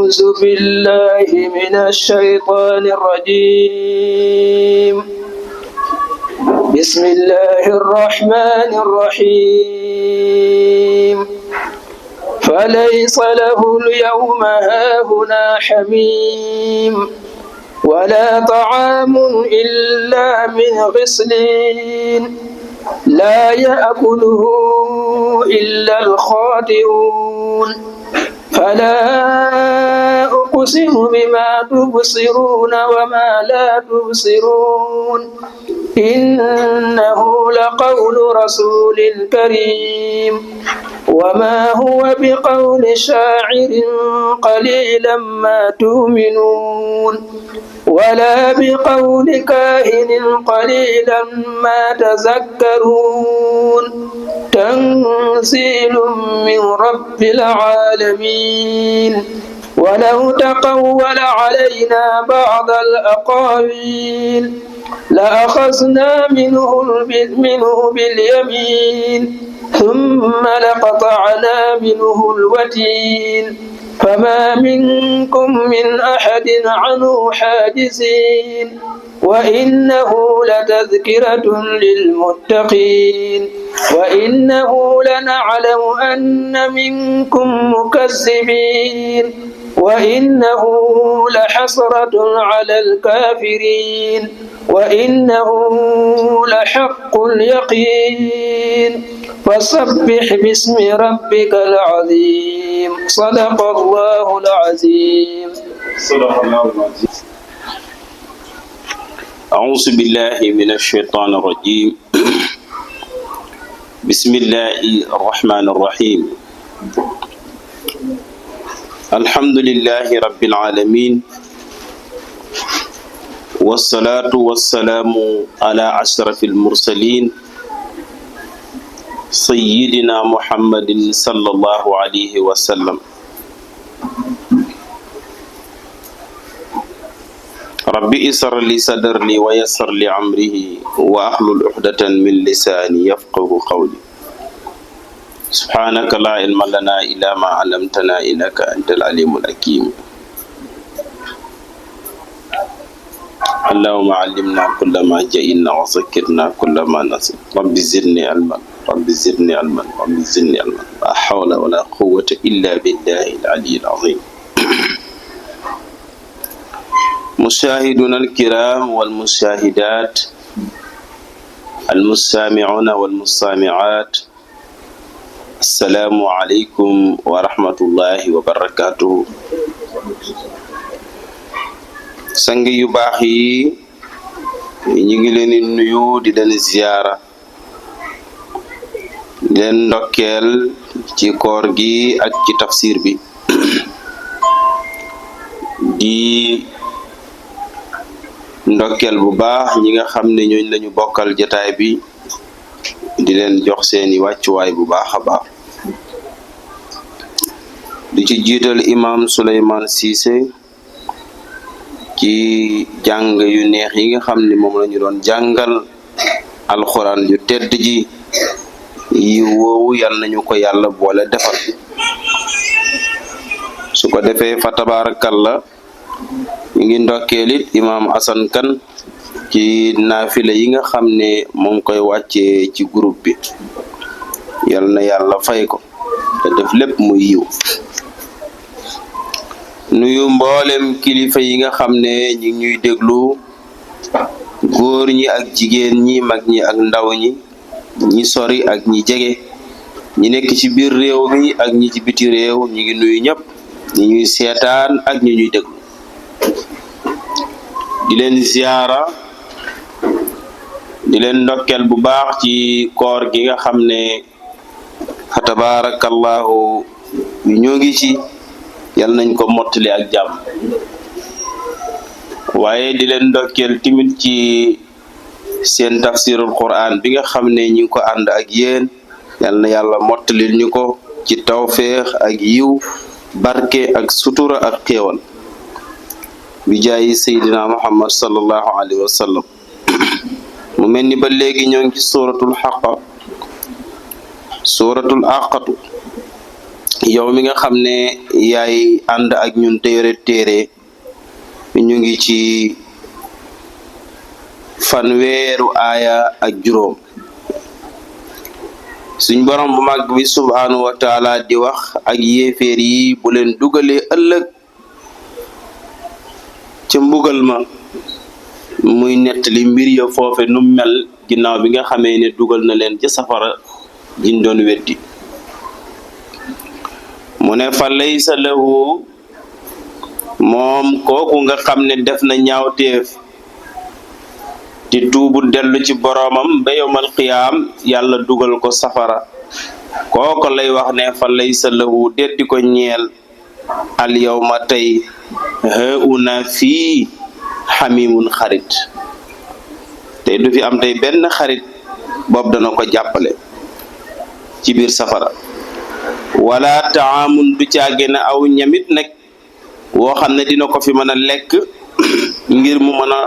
أعوذ بالله من الشيطان الرجيم. بسم الله الرحمن الرحيم. فليس له اليوم هاهنا حميم ولا طعام إلا من غسلين لا يأكله إلا الخاطئون. فلا أقسم بما تبصرون وما لا تبصرون إنه لقول رسول كريم وما هو بقول شاعر قليلا ما تؤمنون ولا بقول كاهن قليلا ما تذكرون تنزيل من رب العالمين. ولو تقول علينا بعض الأقاويل لأخذنا منه باليمين ثم لقطعنا منه الوتين فما منكم من أحد عنه حاجزين وإنه لتذكرة للمتقين وإنه لنعلم أن منكم مكذبين وإنه لحسرة على الكافرين وإنه لحق اليقين. فسبح باسم ربك العظيم. صدق الله العظيم. صدق الله العظيم. أعوذ بالله من الشيطان الرجيم. بسم الله الرحمن الرحيم. الحمد لله رب العالمين والصلاة والسلام على أشرف المرسلين سيدنا محمد صلى الله عليه وسلم. ربي اسر لي صدري ويسر لي أمره وأحلل عقدة من لساني يفقه قولي. سبحانك لا علم لنا إلا ما علمتنا إنك أنت العليم الحكيم. اللهم علمنا كل ما جئنا وذكرنا كل ما نسينا. رب زدني علما رب زدني علما رب زدني علما. لا حول ولا قوة إلا بالله العلي العظيم. مشاهدونا الكرام والمشاهدات المستمعون والمستمعات السلام عليكم ورحمة الله وبركاته. sang yu baax yi ñu ngi leen di nuyu di leen ziyaara di leen ndokkeel ci koor gi ak ci tafsir bi di ndokkeel bu baax ñi nga xam ne ñooñ lañu bokkal jotaay bi di leen jox seeni wàccuwaay bu baax a baax di ci jiital imam Souleymane Cissé ci jàng yu neex yi nga xam ne moom lañu doon jàngal alxuraan yu tedd ji yi woowu yal nañu ko yàlla boole defal su ko defee fa tabaarakalla ñu ngi ndokkeelit imaam Asan Kan ci naafila yi nga xam ne mu ngi koy wàccee ci groupe bi yal na yàlla fay ko te def lépp muy yiw nuyu mboolem kilifa yi nga xam ne ñi ngi ñuy déglu góor ñi ak jigéen ñi mag ñi ak ndaw ñi ñi sori ak ñi jege ñi nekk ci biir réew mi ak ñi ci biti réew ñi ngi nuyu ñëpp ñi ñuy seetaan ak ñi ñuy déglu di leen ziyaara di leen ndokkeel bu baax ci koor gi nga xam ne fa tabarakallahu ñoo ngi ci yal nañ ko mottali ak jàmm waaye di leen ndokkeel timit ci seen tafsirul Qur'an bi nga xam ne ñi ngi ko ànd ak yéen yal na yàlla mottalil ñu ko ci tawféex ak yiw barke ak sutura ak xéewal bi jaayi Seydina Muhammad sallallahu alayhi wa sallam. mu mel ni ba léegi ñoo ngi ci suratul Haqqa suratul Aqatu yow mi nga xam ne yaay ànd ak ñun te yore téere ñu ngi ci fanweeru aaya ak juróom suñ borom bu mag bi subhanahu wa taala di wax ak yéeféer yi bu leen dugalee ëllëg ca mbugal ma muy nettali mbir ya foofe nu mel ginnaaw bi nga xamee ne dugal na leen ca safara jiñ doon weddi mu ne fa laysa lahu moom kooku nga xam ne def na ñaawteef di tuubu dellu ci boroomam ba yowmal qiyaam yàlla dugal ko safara kooko lay wax ne fa laysa lahu deddi ko ñeel al yawma tey hauna fii xamimun xarit tey du fi am tey benn xarit boobu dana ko jàppale ci biir safara wala taamun du caagena aw ñamit nag woo xam ne dina ko fi mën a lekk ngir mu mën a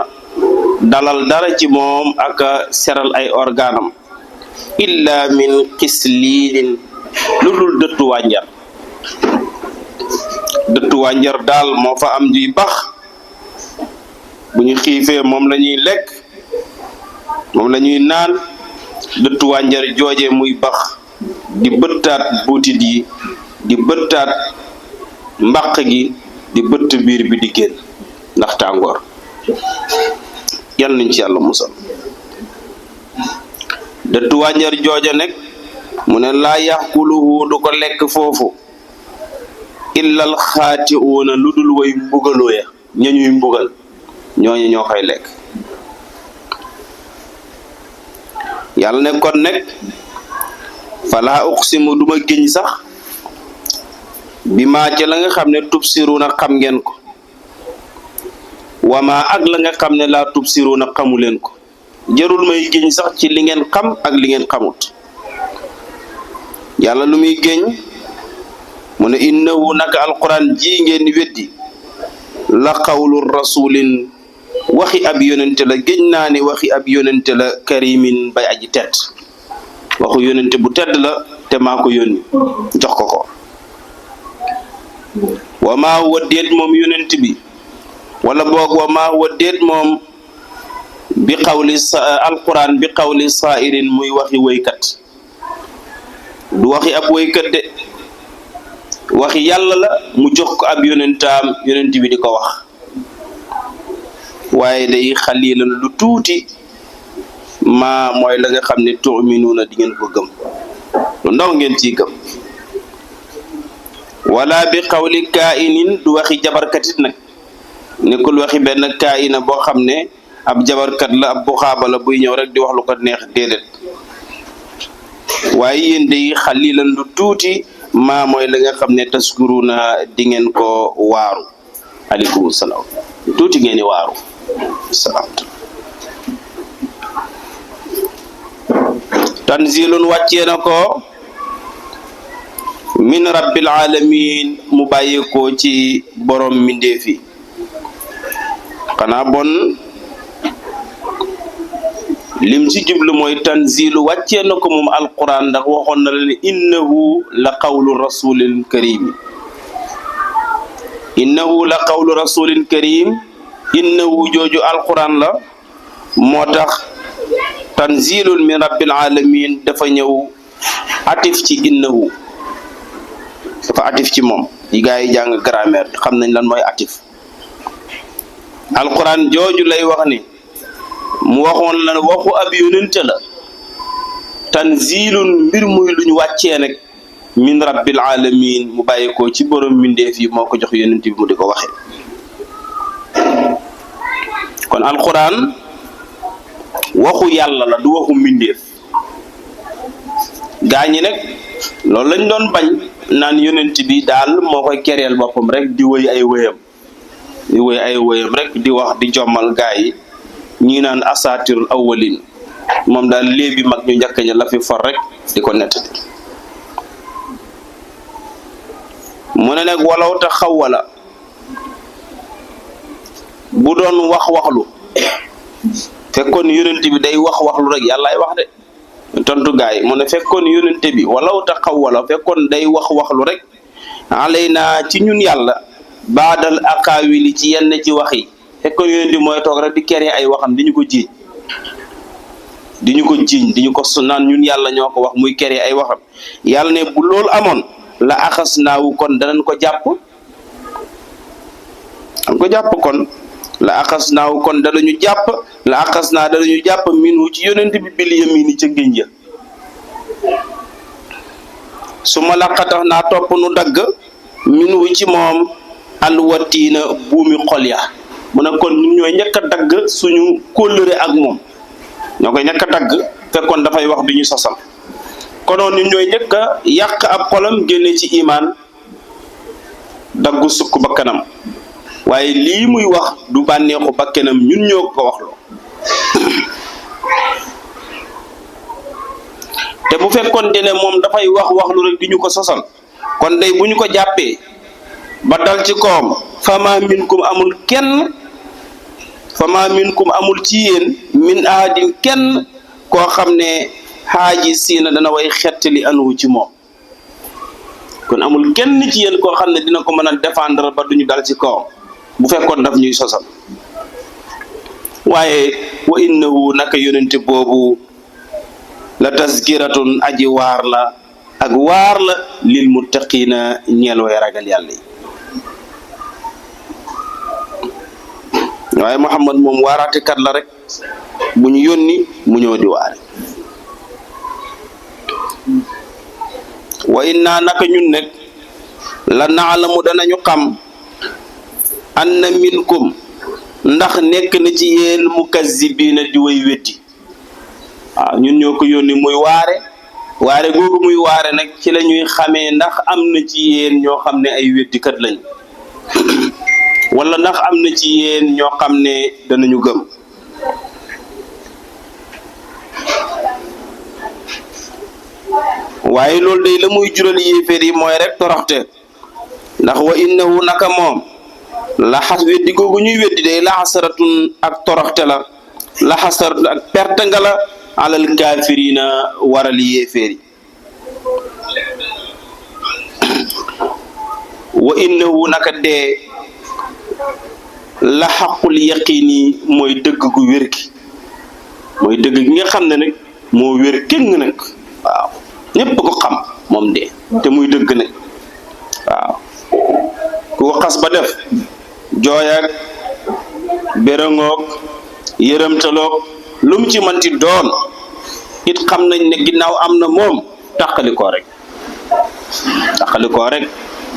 dalal dara ci moom ak seral ay organam illa min xislilin lu dul dëttu wànjar daal moo fa am juy bax bu ñu xiifee moom la ñuy lekk moom la ñuy naan dëttu wànjar jooje muy bax di bëttaat buutit yi di bëttaat mbaq gi di bëtt biir bi di génn ndax tàngoor yal nañ ci yàlla musal dëttu wànjar jooja nekk mu ne laa yaxkuluhu du ko lekk foofu illal xaati'uuna lu dul way mbugaloo ya ñuy mbugal ñooñu ñoo koy lekk yàlla ne kon nekk falaa uqsimu duma giñ sax bi maa ca la nga xam ne tubsiruuna xam ngeen ko wama ak la nga xam ne laa tubsiruuna xamu leen ko jarul may giñ sax ci li ngeen xam ak li ngeen xamut yàlla lu muy géñ mu ne innahu naka alquran ji ngeen weddi la qawlu rasulin waxi ab yonente la géñ naa ne waxi ab yonente la karimin bay aji tedd waxu yonente bu tedd la te maa ko yónni jox ko ko wa maa huwa déet moom yonent bi wala boog wa maa huwa déet moom bi qawli alquran bi qawli saa'irin muy waxi woykat du waxi ab woykat de waxi yàlla la mu jox ko ab yonentaam yonent bi di ko wax waaye day xalilan lu tuuti maa mooy la nga xam ne tu'minuuna di ngeen ko gëm lu ndaw ngeen ciy gëm wala bi qawli kaa'inin du waxi jabarkatit nag nekkul waxi benn kaa'ina boo xam ne ab jabarkat la ab buxaaba la buy ñëw rek di wax lu ko neex déedéet waaye yéen day xalilan lu tuuti maa mooy la nga xam ne taskuruna di ngeen ko waaru aleykum salaam lu tuuti ngeen di waaru salaam tanzilun wàccee na ko min rabbil alamin mu bàyyeekoo ci borom mindeefi xanaa bon lim ci jublu mooy tanzilu wàccee na ko moom alquran ndax waxoon na la ne innahu la qawlu rasulin karim innahu la qawlu rasulin karim innahu jooju alquran la moo tax tanzilun min rabbil alamin dafa ñëw atif ci innahu dafa atif ci moom yi gaa yi jàng grammaire xam nañ lan mooy atif alquran jooju lay wax ni mu waxoon la waxu ab yonente la tanzilun mbir muy luñ wàccee nag min rabbil alamin mu bàyyi ko ci borom mindeef yi moo ko jox yonente bi mu di ko waxe kon alquran waxu yàlla la du waxu mindeef gaa ñi nag loolu lañ doon bañ naan yonent bi daal moo koy kereel boppam rek di wëy ay wëyam rek di wax di jommal gaa yi ñi naan asatirul awwalin moom daal léebi mag ñu njëkk ña la fi for rek di ko nettali mu ne nag walaw ta xawwala bu doon waxlu fekkoon yonent bi day waxlu rek yàllaay wax de tontu gaay mu ne fekkoon yonent bi walaw ta xawwala fekkoon day waxlu rek alayna ci ñun yàlla baadal aqaawili ci yenn ci wax yi fekkoon yonent bi mooy toog rek di kere ay waxam di ñu ko jiiñ di ñu ko naan ñun yàlla ñoo ko wax muy kere ay waxam yàlla ne bu loolu amoon la axas naawu kon danañ ko jàpp kon la axas naawu kon danañu jàpp la axas naa danañu jàpp minhu ci yonent bi bil yamini ca ngéñ ja su ma laqatax naa topp nu dagg minhu ci moom alwatiina buumi xol ya mu ne kon ñun ñooy njëkk a dagg suñu kóllëre ak moom ñoo koy njëkk a dagg fekkoon dafay wax du ñu sosal konoon ñun ñooy njëkk a yàq ab xolam génne ci imaan daggu sukk bakkanam waaye lii muy wax du bànneexu bakkanam ñun ñoo ko wax loo te bu fekkoon ne moom dafay wax lu rek di ñu ko sosal kon day bu ñu ko jàppee ba dal ci koom fama minkum amul ci yéen min ahadin kenn koo xam ne xaaji siina dana way xettali anhu ci moom kon amul kenn ci yéen koo xam ne dina ko mën a défendre ba duñu dal ci kawam bu fekkoon daf ñuy sosal waaye wa innahu naka yonente boobu la tazkiratun aji waar la ak waar la lil muttaqina ñeel way ragal yàlla yi waaye Muhammad moom waaraatekat la rek bu ñu yónni mu ñëw di waare wa inna naka ñun nekk la naalamu danañu xam anna minkum ndax nekk na ci yéen mukazzibiina di way weddi waaw ñun ñoo ko yónni muy waare googu muy waare nag ci la ñuy xamee ndax am na ci yéen ñoo xam ne ay weddikat lañ wala ndax am na ci yéen ñoo xam ne danañu gëm waaye loolu day la muy jural yéeféer yi mooy rek toroxte ndax wa innahu naka moom la xas weddi googu ñuy weddi day la xasaratun ak toroxte la xasaratun ak perte nga la alal kaafirina waral yéeféer yi wa innahu naka dee la xaqul yaqiini mooy dëgg gu wér gi mooy dëgg gi nga xam ne nag moo wér kéng nag waaw ñépp ko xam moom dee te muy dëgg nag waaw ku ko xas ba def jooyaak bérangoog yërëmtaloog lu mu ci manti doon it xam nañ ne ginnaaw am na moom tàqalikoo rek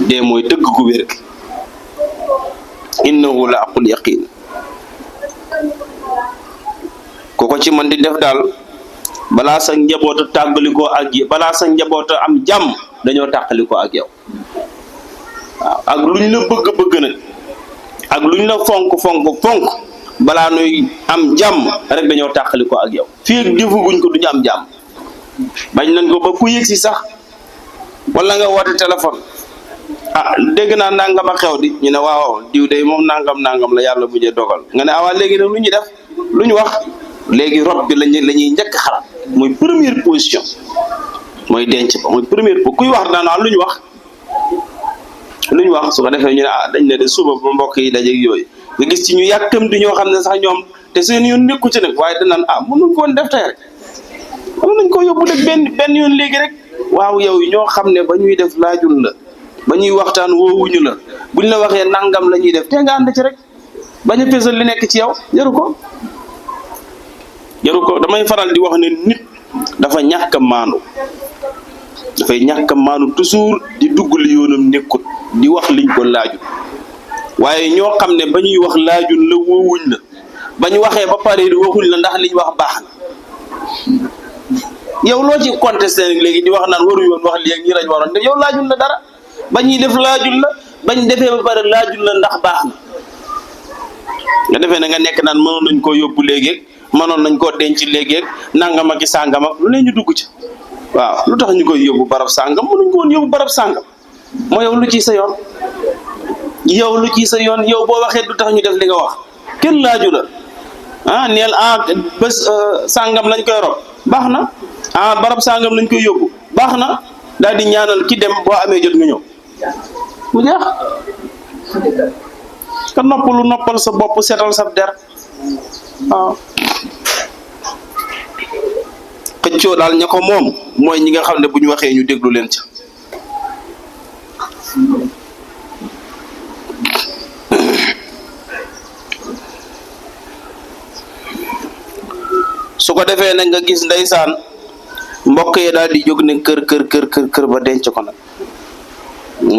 dee mooy dëgg gu wér gi innahu la aqul yaqin ku ko ci man di def daal balaa sa njaboota tàggalikoo ak yi balaa sa njaboota am jàmm dañoo tàqalikoo ak yow waaw ak luñ la bëgg nag ak luñ la fonk balaa nuy am jàmm rek dañoo tàqalikoo ak yow fii ak defuguñ ko duñu am jàmm bañ nañ ko ba ku yëg si sax wala nga woote téléphone dégg naa nangam a xew di ñu ne waaw diw day moom nangam la yàlla mujjee dogal nga ne awaa léegi nag lu ñuy def lu ñu wax léegi rob bi la ñuy njëkk xalaat mooy première position mooy denc ba mooy première po kuy wax daanaa lu ñu wax su ko defee ñu ne dañ ne de suba ba mbokk yi dajeeg yooyu nga gis ci ñu yàkkamti ñoo xam ne sax ñoom te seen yoon nekku ci nag waaye danaan mënuñ ko woon def tey rek mën nañ ko yóbbu rek benn yoon léegi rek waaw yow ñoo xam ne ba ñuy def laajul la ba ñuy waxtaan woowuñu la buñ la waxee nangam la ñuy def te nga ànd ci rek bañ a pesal li nekk ci yow jaru ko damay faral di wax ne nit dafa ñàkk a maanu dafay ñàkk a maanu toujours di dugg li yoonam nekkut di wax liñ ko laajul waaye ñoo xam ne ba ñuy wax laajul la woowuñ la ba ñu waxee ba pare waxuñ la ndax liñ wax baax na yow loo ci contesté léegi di wax naan waru yoon wax léegi ñi lañ waroon def yow laajul la dara ba ñuy def laajul la bañ defee ba pare laajul la ndax baax na nga defee ne nga nekk naan mënoon nañ koo yóbbu léegi mënoon nañ koo denc léegi nangam ak sàngam ak lu ne ñu dugg ci waaw lu tax ñu koy yóbbu barab sàngam mënuñ ko woon yóbbu barab sàngam moo yow lu ci sa yoon yow boo waxee du tax ñu def li nga wax kenn laaju la neel bés sàngam lañ koy rob baax na barab sàngam lañ koy yóbbu baax na daal di ñaanal ki dem boo amee jot nga ñëw mu jeex ka noppalu noppal sa bopp setal sa der waaw xëccoo daal ña ko moom mooy ñi nga xam ne bu ñu waxee ñu déglu leen ca su ko defee nag nga gis ndeysaan mbokk yi daal di jóg ne kër ba denc ko nag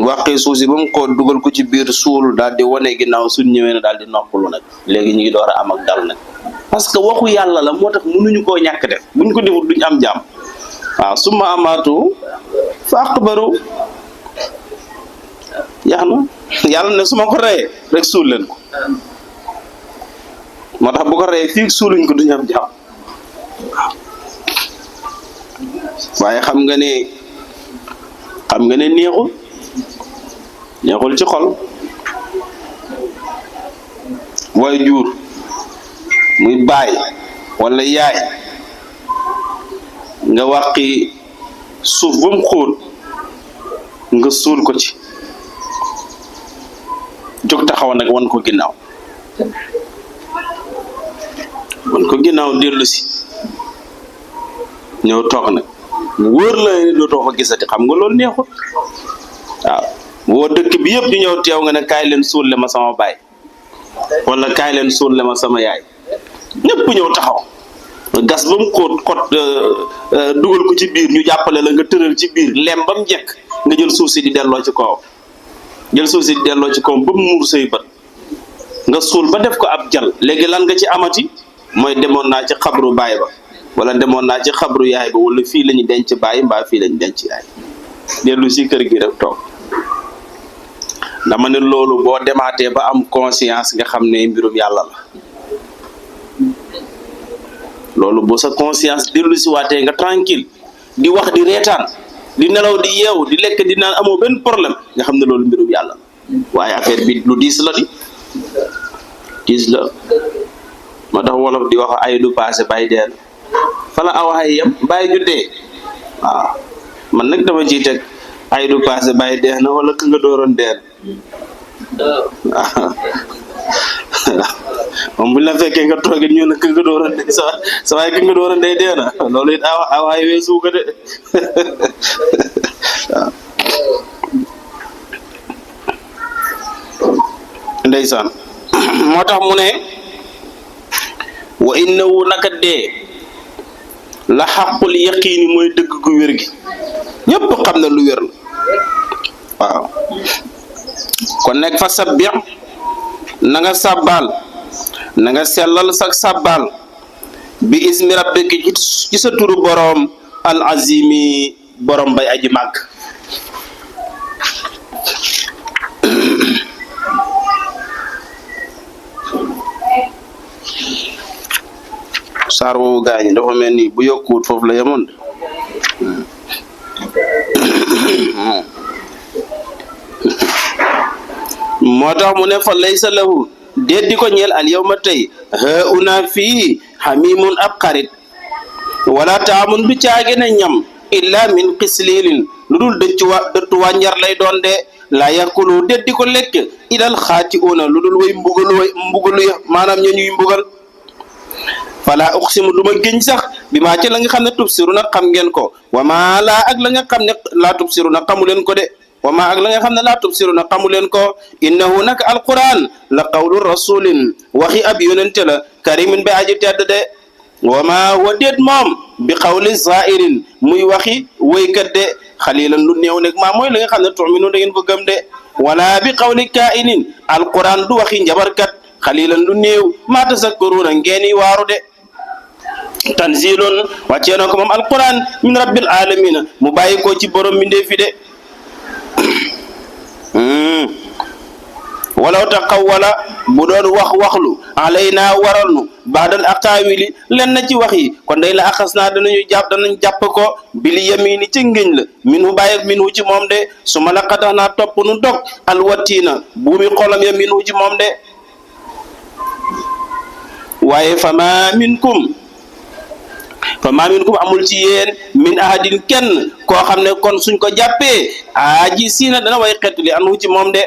wàqee suuf si ba mu ko dugal ko ci biir suul daal di wane ginnaaw suñ ñëwee ne daal di noppalu nag léegi ñu ngi door a am ak dal nag parce que waxu yàlla la moo tax mënuñu koo ñàkk def buñ ko defut duñ am jàmm waaw summa amaatu fa aqbaru yax na yàlla ne su ma ko reyee rek suul leen ko moo tax bu ko reyee fii suuluñ ko duñ am jàmm waaye xam nga ne neexul ci xol way jur muy baay wala yaay nga wàqi suuf ba mu xóot nga suul ko ci jóg taxaw nag wan ko ginnaaw dellu si ñëw toog nag mu wóor la ne dootoo ko gisati xam nga loolu neexul waaw woo dëkk bi yëpp ñu ñëw teew nga ne kaay leen suulle ma sama baay wala kaay leen suulle ma sama yaay ñëpp ñëw taxaw gas ba mu xóot dugal ko ci biir ñu jàppale la nga tëral ci biir lem ba mu jekk nga jël suuf si di delloo ci kawam ba mu muur say bët nga suul ba def ko ab jal léegi lan nga ci amati mooy demoon naa ci xabru baay ba wala demoon naa ci xabru yaay ba wala fii la ñu denc baay mbaa fii la ñu denc yaay dellu si kër gi rek toog dama ne loolu boo demaatee ba am conscience nga xam ne mbirum yàlla la loolu boo sa conscience dellu si waatee nga tranquille di wax di reetaan di nelaw di yeew di lekk di naan amoo benn problème nga xam ne loolu mbirum yàlla la waaye affaire bi lu diis la moo tax wolof di wax ay du passé bay deen fala aw ay yem bàyyi juddee waaw man nag dama ciy teg ay du passé bay deen wala ka nga dooroon deen moom buñ la fekkee nga toogit ñu ne ka nga dooroon dee sa waay ka nga dooroon dee dee na loolu it aw ay weesu ko de waaw ndeysaan moo tax mu ne wa innahu naka dee la xaqul yaqiini mooy dëgg gu wér gi ñépp xam na lu wér la waaw kon nekk fa sabbih na nga sàbbaal na nga sellal sak sàbbaal bi ismi rabbika ci sa turu boroom al azimi boroom bay aji màgg saar woowu gaañi dafa mel ni bu yokkuwut foofu la yemoon de moo tax mu ne fa laysa lahu déet di ko ñeel al yawma tey hauna fii hamimun ab xarit wala taamun du caage na ñam illa min xislilin lu dul dëttu wànjar lay doon de la yakulu déet di ko lekk idal xaati una lu dul way mbugalu ya maanaam ña ñuy mbugal fala uqsimu du ma géñ sax bi maa ci la nga xam ne tubsiru na xam ngeen ko wama laa ak la nga xam ne laa tubsiru na xamu leen ko de wama ak la nga xam ne laa tubsiru na xamu leen ko innahu naka alquran la qawlu rasulin waxi ab yonente la karimin ba aji tedd de wama wa déet moom bi qawli zairin muy waxi waykat de xalilan lu néew nag maa mooy la nga xam ne tu'minu da ngeen ko gëm de wala bi qawli kainin alquran du waxi njabarkat xalilan lu néew maa tasakkuruna ngeeni waaru de tanzilun wàccee na ko moom alquran min rabbil alamina mu bàyyi ko ci borom mi ndee fi de walaw taqawwala bu doon waxlu alayna waral nu baadal aqaawili len na ci wax yi kon day la axas naa danañ jàpp ko bili yamini ci ngéñ la minhu bàyyi minhu ci moom de su ma la xatax naa topp nu dog alwatiina buumi xolam ya minhu ci moom de waaye fama minkum fa maa minkum amul ci yéen min ahadin kenn koo xam ne kon suñ ko jàppee aaji siina dana way xetu li anu ci moom de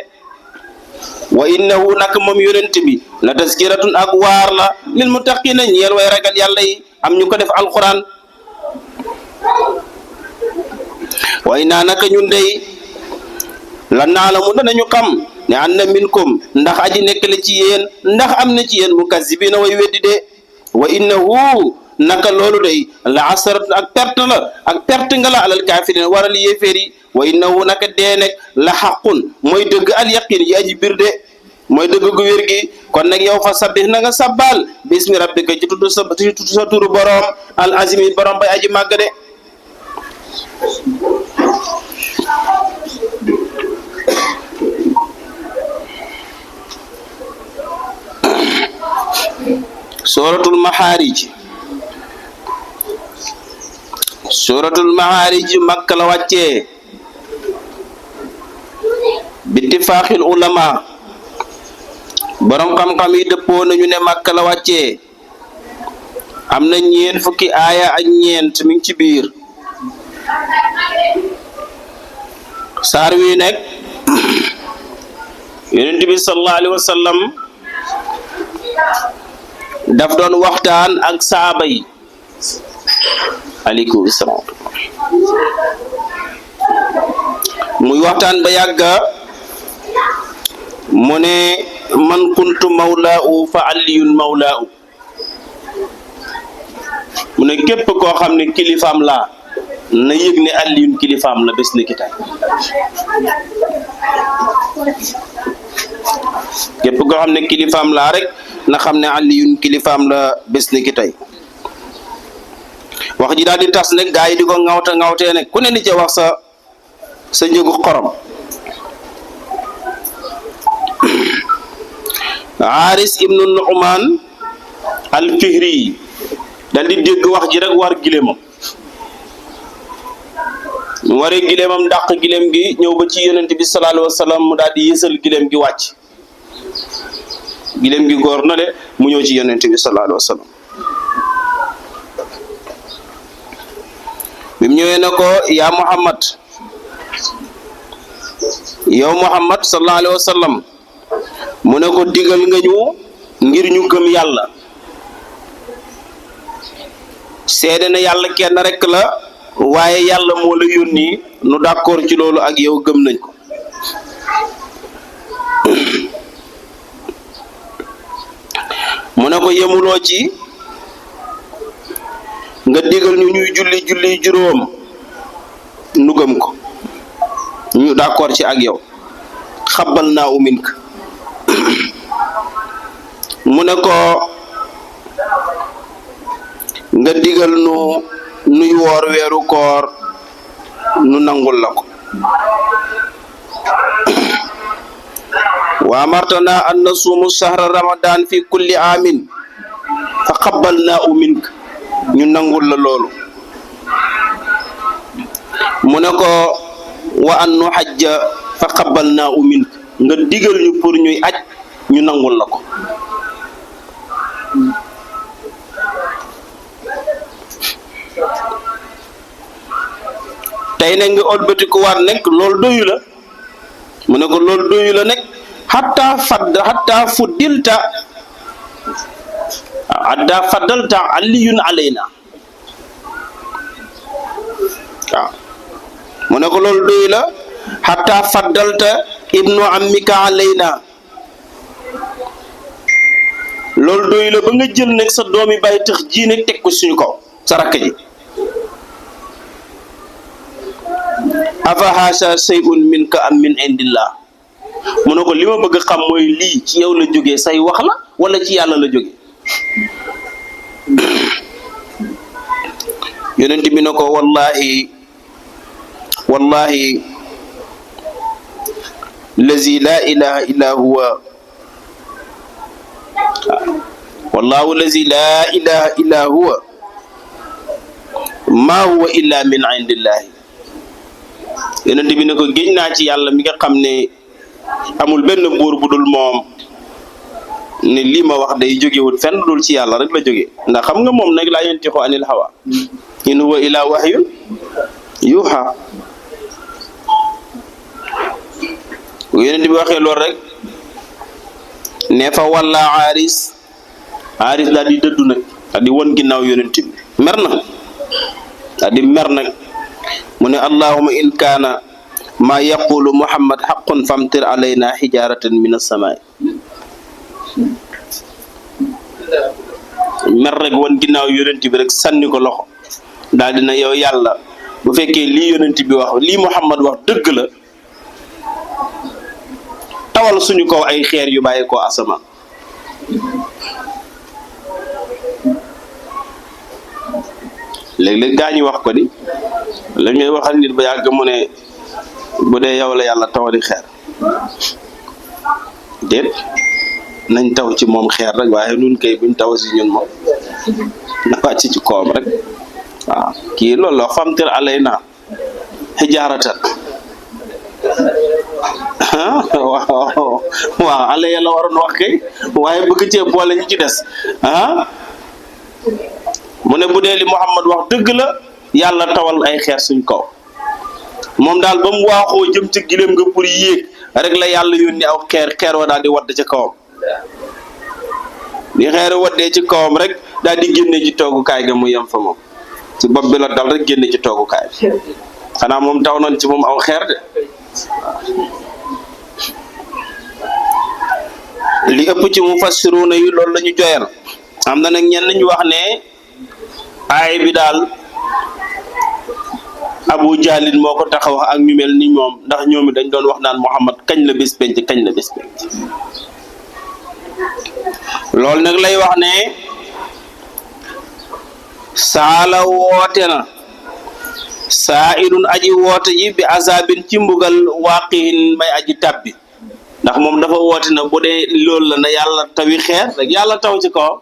wa innahu nak moom yonent bi la taskiratun ak waar la lil muttaqina ñeel way ragal yàlla yi am ñu ko def alquran wa inna naka ñun dey la naalamu danañu xam ne anna minkum ndax aji nekk la ci yéen ndax am na ci yéen mukazzibina way weddi de wa innahu naka loolu day la asarat ak perte nga la alal kafirin waral yéeféer yi wa innahu naka dee nekk la xaqun mooy dëgg al yaqin yi aji bir de mooy dëgg gu wér gi kon nag yow fa sabbih na nga sabbal bismi rabbika ci tudd sa turu borom al azimi borom bay aji màgg de suratul maharij makka la wàccee bittifaaxil ulama borom xam-xam yi dëppoo nañu ne makka la wàccee am na ñeent fukki aaya ak ñeent mi ngi ci biir saar wi nekk yonent bi sallallahu alayhi wa sallam daf doon waxtaan ak saaba yi aleykum salaam muy waxtaan ba yàgga mu ne man kuntu mawlaahu fa aliyun mawlaahu mu ne képp koo xam ne kilifaam laa na yëg ne aliyun kilifaam la bés ni ki tey képp koo xam ne kilifaam laa rek na xam ne aliyun kilifaam la bés ni ki tey wax ji daal di tas nag gaa yi di ko ŋawtee nag ku ne di ca wax sa njëgu xorom Haris ibnu Nu'man al-Fihri dal di dégg wax ji rek war gileemam mu waree gileemam dàq gileem gi ñëw ba ci yonent bi sallallahu alayhi wa sallam mu daal di yësal gileem gi wàcc gileem gi góor na de mu ñëw ci yonent bi sallallahu alayhi wa sallam bi mu ñëwee na ko yaa Muhammad yow Muhammad sallallahu alayhi wa sallam mu ne ko digal nga ñu ngir ñu gëm yàlla seede na yàlla kenn rek la waaye yàlla moo la yónni nu d'accord ci loolu ak yow gëm nañ ko mu ne ko yemuloo ci nga digal ñu ñuy julli juróom nu gëm ko ñu d'accord ci ak yow xabbal naa umink mu ne ko nga digal nu nuy woor weeru koor nu nangul la ko wa amartana an nasuumu shahra ramadan fi kulli aamin fa qabbalnaahu mink ñu nangul la loolu mu ne ko wa an nu hajja fa qabbalnaahu mink nga digal ñu pour ñuy aj ñu nangul la ko tey nag nga olbati ko waat nekk loolu doyu la mu ne ko loolu doyu la nekk hatta faddalta aliyun alayna waaw mu ne ko loolu doyu la hatta faddalta ibnu ammika alayna loolu doyu la ba nga jël nag sa doomi bàyyi tax ji nag teg ko suñu kaw sa rakk ji afa haasa shay'un minka am min indillah mu ne ko li ma bëgg xam mooy lii ci yow la jógee say wax la wala ci yàlla la jógee yonent bi ne ko wallahi lazi la ilaha illa huwa wallahu lazi la ilaha illa huwa ma huwa illa min indillahi yonent bi ne ko géej naa ci yàlla mi nga xam ne amul benn buur bu dul moom ne lii ma wax day jógewut fenn dul ci yàlla rek la jóge ndax xam nga moom nag laa yantiqu anil hawa in huwa illa wahyun yuha bu yonent bi waxee loolu rek ne fa walla aaris daal di dëddu nag daal di won ginnaaw yonent bi mer na daal di mer nag mu ne allahumma in kaana ma yaqulu muhammad haqqun famtir alayna hijaratan min as-samaa mer rek won ginnaaw yonent bi rek sànni ko loxo daal dina yow yàlla bu fekkee lii yonent bi wax lii muhammad wax dëgg la tawal suñu kaw ay xeer yu bàyyi ko asamaan léeg-léeg gaa ñi wax ko di la ngay waxal nit ba yàgg mu ne bu dee yow la yàlla tawali xeer déet nañ taw ci moom xeer rek waaye nun kay buñ taw si ñun moom na wàcc ci kawam rek waaw kii loolu la famtir alayna hijaratan waaw ala yàlla waroon wax kay waaye bëgg cee boole ñu ci des mu ne bu dee li Muhammad wax dëgg la yàlla tawal ay xeer suñ kaw moom daal ba mu waaxoo jëm ci gileem nga pour yéeg rek la yàlla yónni aw xeer wa daal di wadd ci kawam bi xeer waddee ci kawam rek daal di génne ci toogukaay ga mu yem fa moom ci bopp bi la dal rek génne ci toogukaay bi xanaa moom taw nañ ci moom aw xeer de li ëpp ci mufassiruna yi loolu la ñu joyal am na nag ñenn ñu wax ne aay bi daal Abu Jahlin moo ko tax a wax ak ñu mel ni ñoom ndax ñoom dañ doon wax naan Muhammad kañ la bés penc kañ la bés penc loolu nag lay wax ne saala woote na saa ilun aji woote ji bi azabin ci mbugal waaqihin may aji tabbi ndax moom dafa woote na bu dee loolu la na yàlla tawi xeer rek yàlla taw ci kaw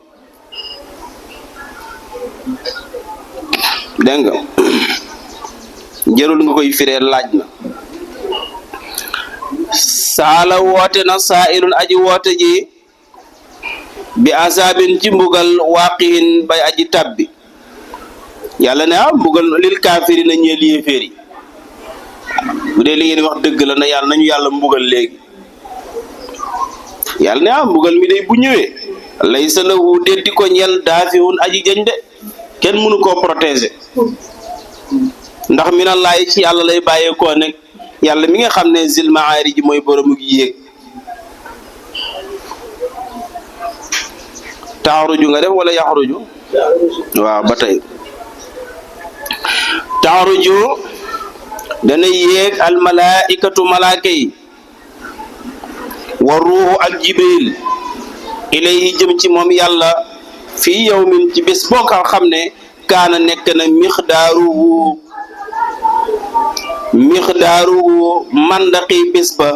dégg nga jërul nga koy firee laaj na saala woote na saa ilun aji woote ji bi azabin ci mbugal waaqihin bay aji tabbi yàlla ne mbugal lil kaafiri na ñeel yéeféer yi bu dee li ngeen wax dëgg la na yàlla nañu yàlla mbugal léegi yàlla ne mbugal mi day bu ñëwee laysa lahu déddi ko ñeel daafihun aji jañ de kenn mënu koo protéger ndax minallahi ci yàlla lay bàyyeekoo nekk yàlla mi nga xam ne zil maarij mooy boromu yéeg taxaruju nga def wala yaxaruju waaw ba tey taxaruju dana yéeg al malaikatu malaaka yi wa ruuxu ak jibril ilayhi jëm ci moom yàlla fii yawmin ci bés boo ko xam ne kaana nekk na mixdaaruhu mandaqi bés ba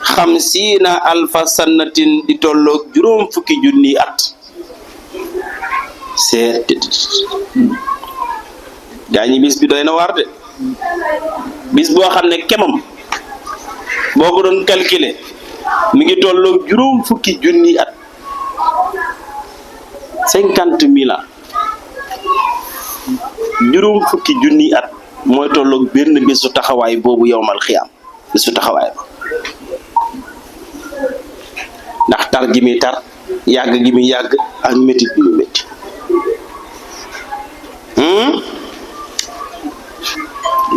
50 alfa sannatin di tolloog 50 junni at seet gaa ñi bis bi doy na waar de bis boo xam ne kemam boo ko doon calculer mi ngi tolloog 50 junni at 50 000 ans 50 junni at mooy tolloog benn bésu taxawaay boobu yowmal xiyaam bésu taxawaay ba ndax tar gi muy tar yàgg gi muy yàgg ak métti gi muy métti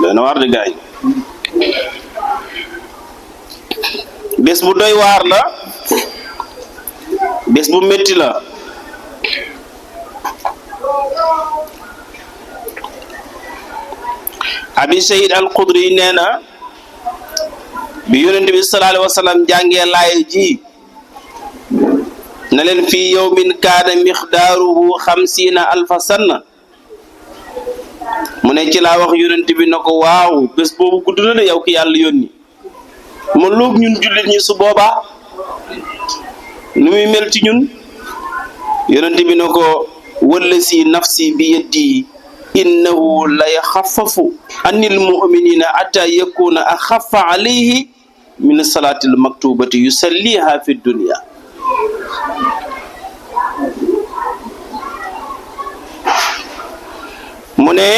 dana waar de gaañ bés bu doy waar la bés bu métti la abi sayid al xudri nee na bi yonent bi sallallahu alayhi wa sallam jàngee laaye ji na leen fii yawmin kaana miqdaaruhu 50 alfa sanna mu ne ci laa wax yonent bi na ko waaw bés boobu gudd na de yow ki yàlla yónni ma loog ñun jullit ñi su boobaa nu muy mel ci ñun yonent bi na ko wallasi nafsi bi yeddi innahu la yaxafafu anil muminina ata yakuna axafa alayhi min salatil maktubati yusalliha fi dunya mu ne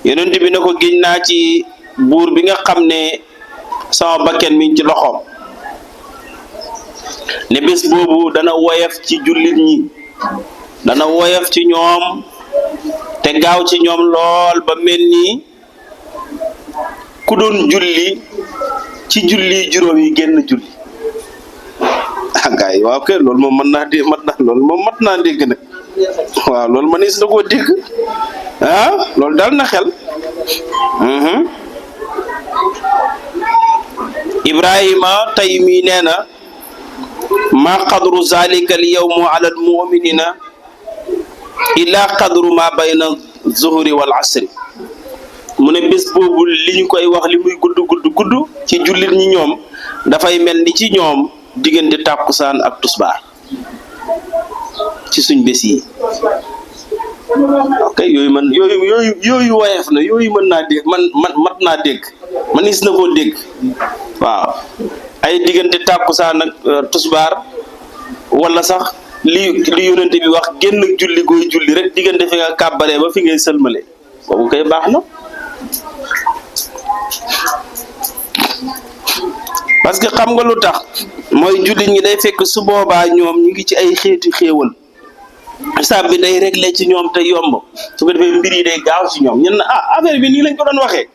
yonent bi ne ko giñ naa ci buur bi nga xam ne sama bakken mi ngi ci loxoom ne bés boobu dana woyof ci jullit ñi dana woyof ci ñoom te gaaw ci ñoom lool ba mel ni ku doon julli ci julli juróom yi génn julli gaay waaw kay loolu moom mën naa dégg loolu moom mat naa dégg nag waaw loolu mënees na koo dégg loolu dal na xel. Ibrahima Taymi nee na ma qadru zalika al yawmu ala al muminina illa qadru ma bayna zuhri wal asri mu ne bés boobu li ñu koy wax li muy gudd ci jullit ñi ñoom dafay mel ni ci ñoom diggante tàkkusaan ak tusbaar ci suñ bés yi. ok yooyu woyof na yooyu mën naa dégg mat naa dégg manis na koo dégg waaw ay diggante tàkkusaan ak tusbaar wala sax li yonente bi wax génn julli gooy julli rek diggante fi nga kàbbaree ba fi ngay sëlmale boobu koy baax na parce que xam nga lu tax mooy jullit ñi day fekk su boobaa ñoom ñu ngi ci ay xeeti xéewal xisaab bi day réglé ci ñoom te yomb su ko defee mbir yi day gaaw ci ñoom ñen affaire bi nii lañ ko doon waxee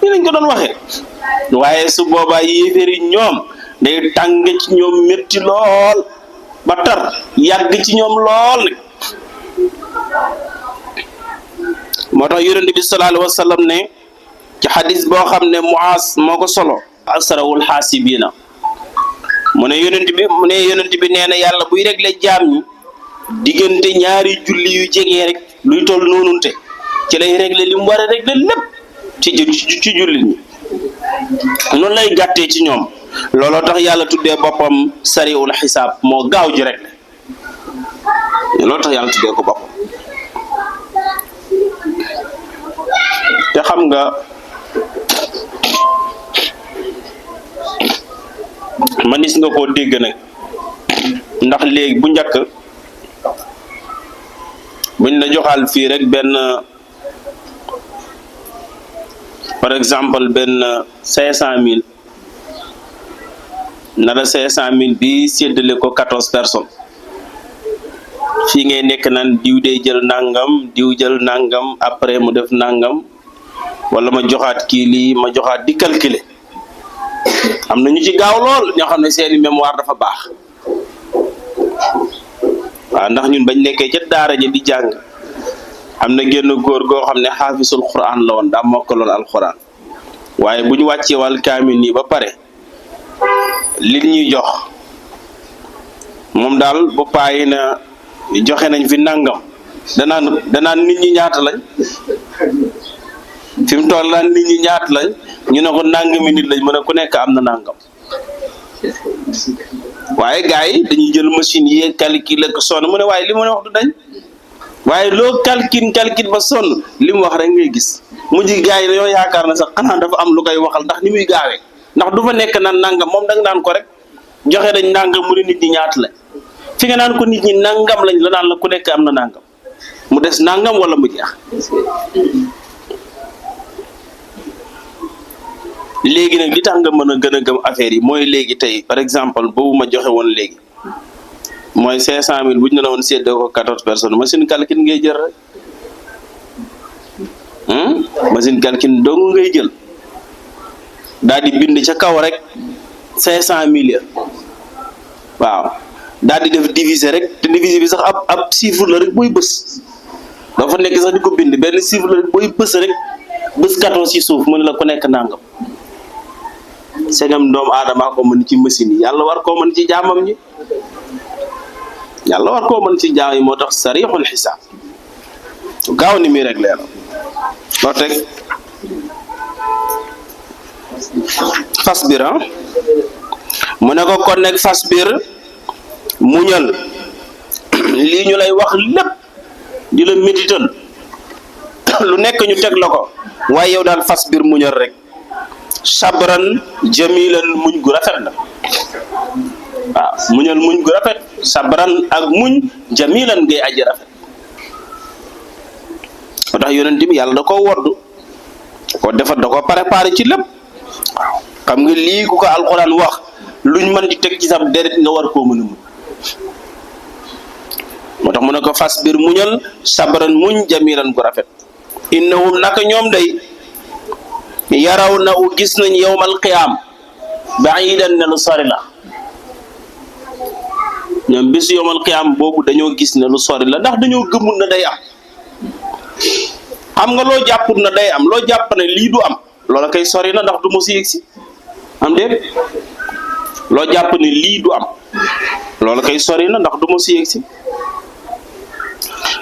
nii lañ ko doon waxee waaye su boobaa yéeféer yi ñoom day tàng ci ñoom métti lool ba tar yàgg ci ñoom lool nag moo tax yonent bi sallallahu alayhi wa sallam ne ci xadis boo xam ne Muaas moo ko solo asrawul xaasibiina mu ne yonent bi nee na yàlla buy réglé jaam ñi diggante ñaari julli yu jege rek luy toll noonunte ci lay réglé li mu war a réglé lépp ci julli ñi noonu lay gàttee ci ñoom looloo tax yàlla tuddee boppam sariul xisaab moo gaaw ji réglé looloo tax yàlla tuddee ko boppam te xam nga manis nga koo dégg nag ndax léegi bu njëkk buñ la joxal fii rek benn par exemple benn 500,000 na la 500,000 bi séddale ko 14 personnes fii ngay nekk naan diw day jël nangam diw jël nangam après mu def nangam wala ma joxaat kii lii ma joxaat di calculer am na ñu ci gaaw lool ñoo xam ne seeni mémoire dafa baax waaw ndax ñun bañ nekkee ca daara ji di jàng am na génn góor goo xam ne xaafisul quran la woon daa mokkaloon alquran waaye bu ñu wàccee wàll kaamil nii ba pare li ñuy jox moom daal bu paayi na joxe nañ fi nangam danaan nit ñi ñaata lañ fi mu toll naan nit ñi ñaata lañ ñu ne ko nangami nit lañ mën a ku nekk am na nangam waaye gars yi dañuy jël machine yi calculer ko sonn mu ne waaye li ma wax du dañ waaye loo calcul ba sonn li mu wax rek ngay gis mujj gars yi dañoo yaakaar na sax xanaa dafa am lu koy waxal ndax ni muy gaawee ndax du fa nekk naan nangam moom danga naan ko rek joxe dañ nangam mu ne nit ñi ñaata lañ fi nga naan ko nit ñi nangam lañ la naan la ku nekk am na nangam mu des nangam wala mu jeex. léegi nag li tax nga mën a gën a gëm affaire yi mooy léegi tey par exemple boobu ma joxe woon léegi mooy 500,000 bu ñu la woon séddee ko 14 personnes machine calcul ngay jël rek machine calcul dong ngay jël daal di bind ca kaw rek 500,000 waaw daal di def diviser rek te diviser bi sax ab chiffre la rek booy bës doo fa nekk sax di ko bind benn chiffre la rek booy bës rek bës 14 ci suuf mu ne la ku nekk nangam. segam doomu aadama ko mën ci machine yi yàlla war koo mën ci jaamam ñi yàlla war koo mën ci jaam yi moo tax sarixul xisaab gaaw ni muy rek leer loo teg fasbir mu ne ko kon nekk fasbir muñal lii ñu lay wax lépp di la métital lu nekk ñu teg la ko waaye yow daal fasbir muñal rek sabran jamilan muñ gu rafet la waaw muñal muñ gu rafet sabran ak muñ jamilan ngay aji rafet moo tax yonent bi yàlla da koo woddu ko defar da ko préparé ci lépp waaw xam nga lii ku ko alxuraan wax luñ mën di teg ci sab deret nga war koo mën a muñ moo tax mu ne ko fasbir muñal sabran muñ jamilan gu rafet innahum naka ñoom day yaraw na u gis nañ yawmal qiyaam ba'idan ne lu sori la ñoom bisu yawmal qiyaam boobu dañoo gis ne lu sori la ndax dañoo gëmul na day am xam nga loo jàpput na day am loo jàpp ne lii du am loola kay sori na ndax du mos yegg si am déet loo jàpp ne lii du am loola kay sori na ndax du mos yegg si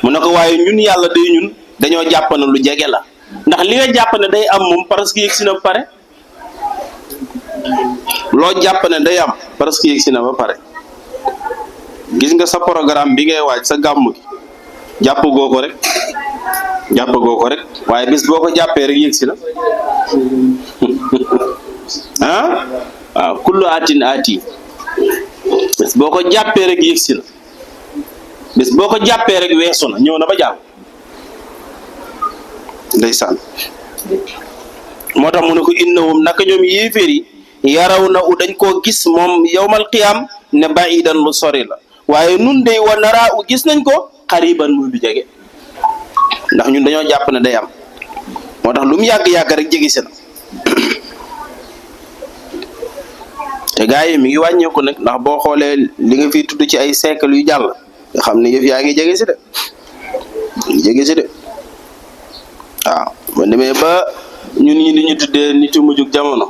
mu ne ko waaye ñun yàlla day ñun dañoo jàpp ne lu jege la ndax li nga jàpp ne day am moom parce que yegg si na ba pare loo jàpp ne day am parce que yegg si na ba pare gis nga sa programme bi ngay waaj sa gàmm gi jàpp goo ko rek waaye bis boo ko jàppee rek yegg si na ah waaw kullu atin ati bis boo ko jàppee rek yegg si na bis boo ko jàppee rek weesu na ñëw na ba jàll ndeysaan moo tax mu ne ko innahum naka ñoom yéeféer yi yaraw na u dañ koo gis moom yawmal qiyaam ne ba'idan lu sori la waaye nun dey wa naraa u gis nañ ko xariban muy lu jege ndax ñun dañoo jàpp ne day am moo tax lu mu yàgg-yàgg rek jege si na te gaa yi mi ngi wàññeeku nag ndax boo xoolee li nga fiy tudd ci ay siècle yu jàll nga xam ne yëf yaa ngi jege si de waaw ba demee ba ñun ñi li ñu tuddee nitu mujjug jamono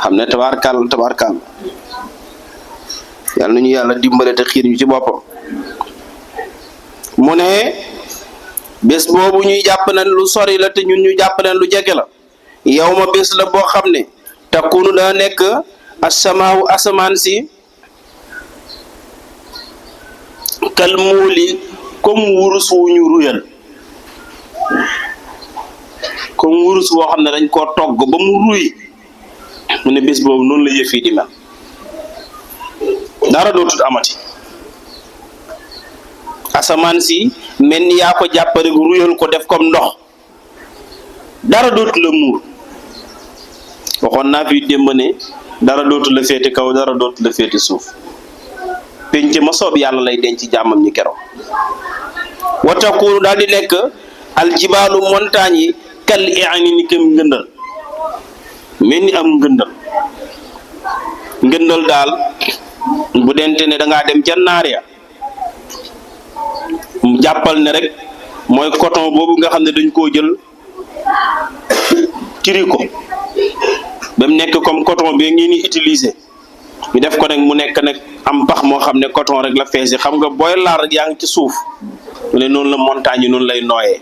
xam ne tabaarkàll yàlla nañu yàlla dimbale te xiir ñu ci boppam mu ne bés boobu ñuy jàpp ne lu sori la te ñun ñu jàpp ne lu jege la yow ma bés la boo xam ne takunu daa nekk asamaawu asamaan si kal muuli comme wurus wu ñu ruyal comme wurus woo xam ne dañ koo togg ba mu ruy mu ne bés boobu noonu la yëf yi di mel dara dootut amati asamaan si mel ni yaa ko jàpp rek ruyal ko def comme ndox dara dootu la muur waxoon naa fi démb ne dara dootu la féete kaw dara dootu la féete suuf penc ma soob yàlla lay denc jàmmam ñi keroog watakuunu daal di nekk aljibaalu montagne yi kal i'ani ni kem ngëndal mel ni am ngëndal daal bu dente ne da ngaa dem jannaar ya mu jàppal ne rek mooy coton boobu nga xam ne dañ koo jël tiri ko ba mu nekk comme coton bi ngi ni utiliser ñu def ko nag mu nekk nag am pax moo xam ne coton rek la feesi xam nga booy laal rek yaa ngi ci suuf mu ne noonu la montagne yi noonu lay nooyee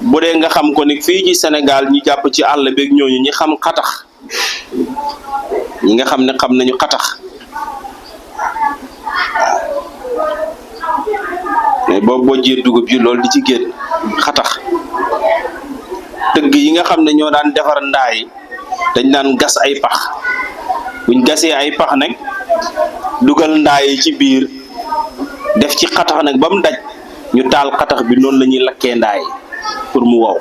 bu dee nga xam ko ni fii ci Sénégal ñu jàpp ci àll beeg ñooñu ñi xam xatax ñi nga xam ne xam nañu xatax mais boobu boo jiyee dugub ji loolu di ci génn xatax dëgg yi nga xam ne ñoo daan defar ndaa yi dañ daan gas ay pax buñ gasee ay pax nag dugal ndaa yi ci biir def ci xatax nag ba mu daj ñu taal xatax bi noonu la ñuy lakkee ndaa yi pour mu wow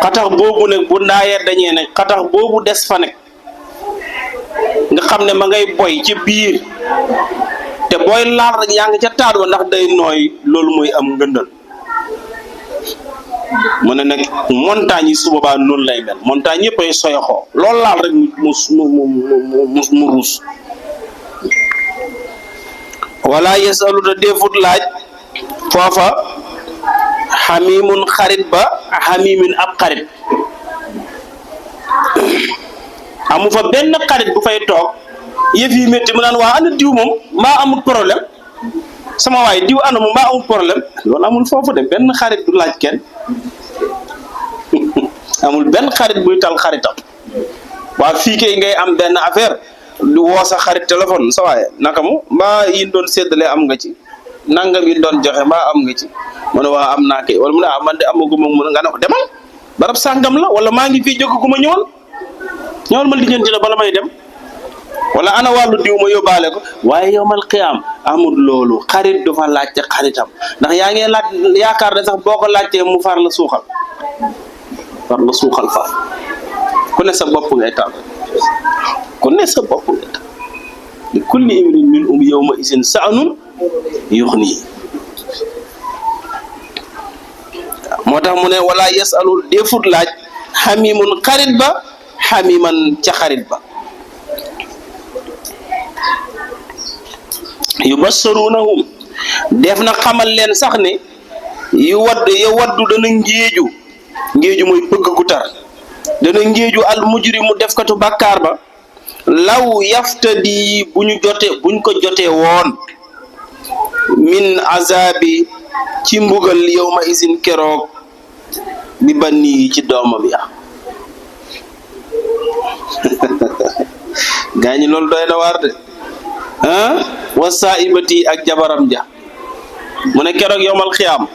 xatax boobu nag bu ndaayee dañee nag xatax boobu des fa nag nga xam ne ma ngay boy ci biir te booy laal rek yaa ngi ca taal wa ndax day nooy loolu mooy am ngëndal mu ne nag montagne yi su boobaa noonu lay mel montagne yëpp ay soyoxoo loolu laal rek mu ruus wala yasalu te defut laaj foofa xamimun xarit ba xamimin ab xarit amu fa benn xarit bu fay toog yëf yi métti mu naan waa ana diw moom maa amul problème sama waay diw ana moom maa amul problème loolu amul foofu de benn xarit du laaj kenn amul benn xarit buy tal xaritam waa fii kay ngay am benn affaire du woo sa xarit téléphone sa waaye naka mu mbaa yi doon séddale am nga ci nangam yi doon joxe mbaa am nga ci mu ne waa am naa kay wala mu ne man de amaguma mu ne nga ne ko demal barab sàngam la wala maa ngi fii jógaguma ñëwal ma lijjanti la bala may dem wala ana wàllu diw ma yóbbaale ko waaye yowmal qiyaam amul loolu xarit du fa laajte xaritam ndax yaa ngi laaj yaakaar ne sax boo ko laajtee mu far la suuxal far ku ne sa bopp ngay taal li kulli imrin minhum yawma isin sa'nun yuxni moo tax mu ne wala yasalul defut laaj xamimun xarit ba xamiman ca xarit ba yubassarunahum def na xamal leen sax ne yu waddu dana ngéeju mooy bëgg gu tar dana ngéeju al mujrimu defkatu bàkkaar ba law yaftadi buñ ko jotee woon min azabi ci mbugal yawma isin keroog bi banni ci doomam ya gaañi loolu doy na waar de wa saibati ak jabaram ja mu ne keroog yowmal xiyaam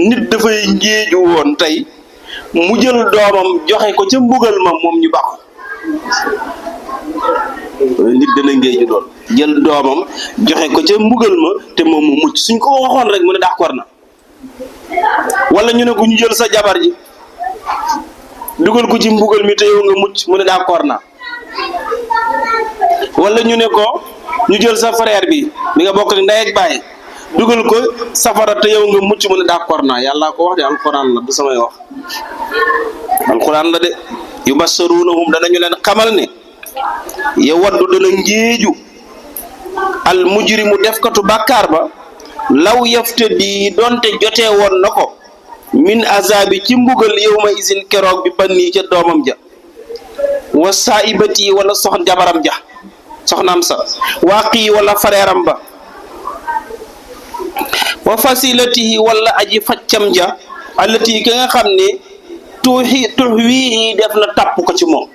nit dafay ngéeju woon tey mu jël doomam joxe ko ca mbugal ma moom ñu baax nit dana ngéeju doon jël doomam joxe ko ca mbugal ma te moom mu mucc suñ ko waxoon rek mu ne d'accord na wala ñu ne ko ñu jël sa jabar ji dugal ko ci mbugal mi te yow nga mucc mu ne d'accord na wala ñu ne ko ñu jël sa frère bi mi nga bokk ndey ak baay dugal ko safara te yow nga mucc mu ne d'accord na yàlla ko wax de alquran la du samay wax alquran la de yubassarunahum danañu leen xamal ne ya waddu dana ngéeju al mujrimu defkatu bàkkaar ba law yaftadi donte jotee woon na ko min azabi ci mbugal yawma isin keroog bi banni ca doomam ja wa saibati wala jabaram ja soxnaam sa waaqi wala fareeram ba wa fasilatihi wala aji faccam ja allati ki nga xam ne tuxwihi def na tàpp ko ci moom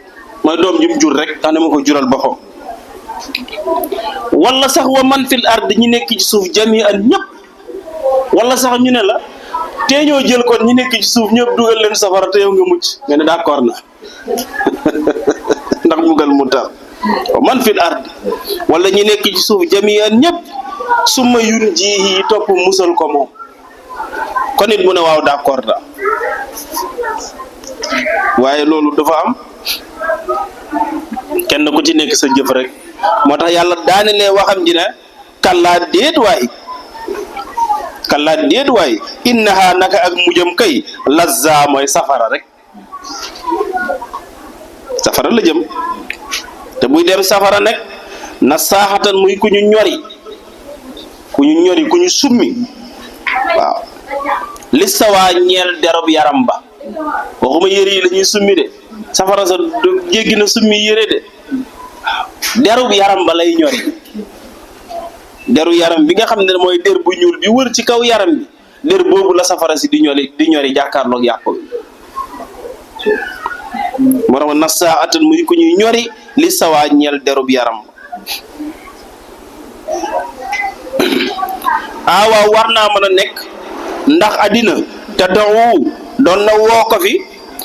mooy doom jum jur rek tax ne ma ko jural boppam wala sax wa man fil ard ñi nekk ci suuf jami'an ñëpp wala sax ñu ne la te ñoo jël kon ñi nekk ci suuf ñëpp dugal leen safara te yow nga mucc nga ne d'accord na ndax bugal mu tar wa man fil ard wala ñi nekk ci suuf jami'an ñëpp summa yun ji topp musal ko moom kon it mu ne waaw d'accord na waaye loolu dafa am kenn ku ci nekk sa jëf rek moo tax yàlla daanelee waxam ji ne kallaa déet waay innaha naka ak mujjam kay lazza mooy safara rek safara la jëm te buy dem safara nekk na saaxatan muy ku ñu ñori ku ñu summi waaw li sawaa ñeel derob yaram ba waxuma yére yi la ñuy summi de safara sa jéggi na summi yére de derub yaram ba lay ñori deru yaram bi nga xam ne mooy der bu ñuul bi wër ci kaw yaram bi der boobu la safara si di ñori jàkkaarloog yàpp bi moo tax nasaatan muy ku ñuy ñori li sawaa ñeel derub yaram waaw war naa mën a nekk ndax àddina te doon na woo ko fi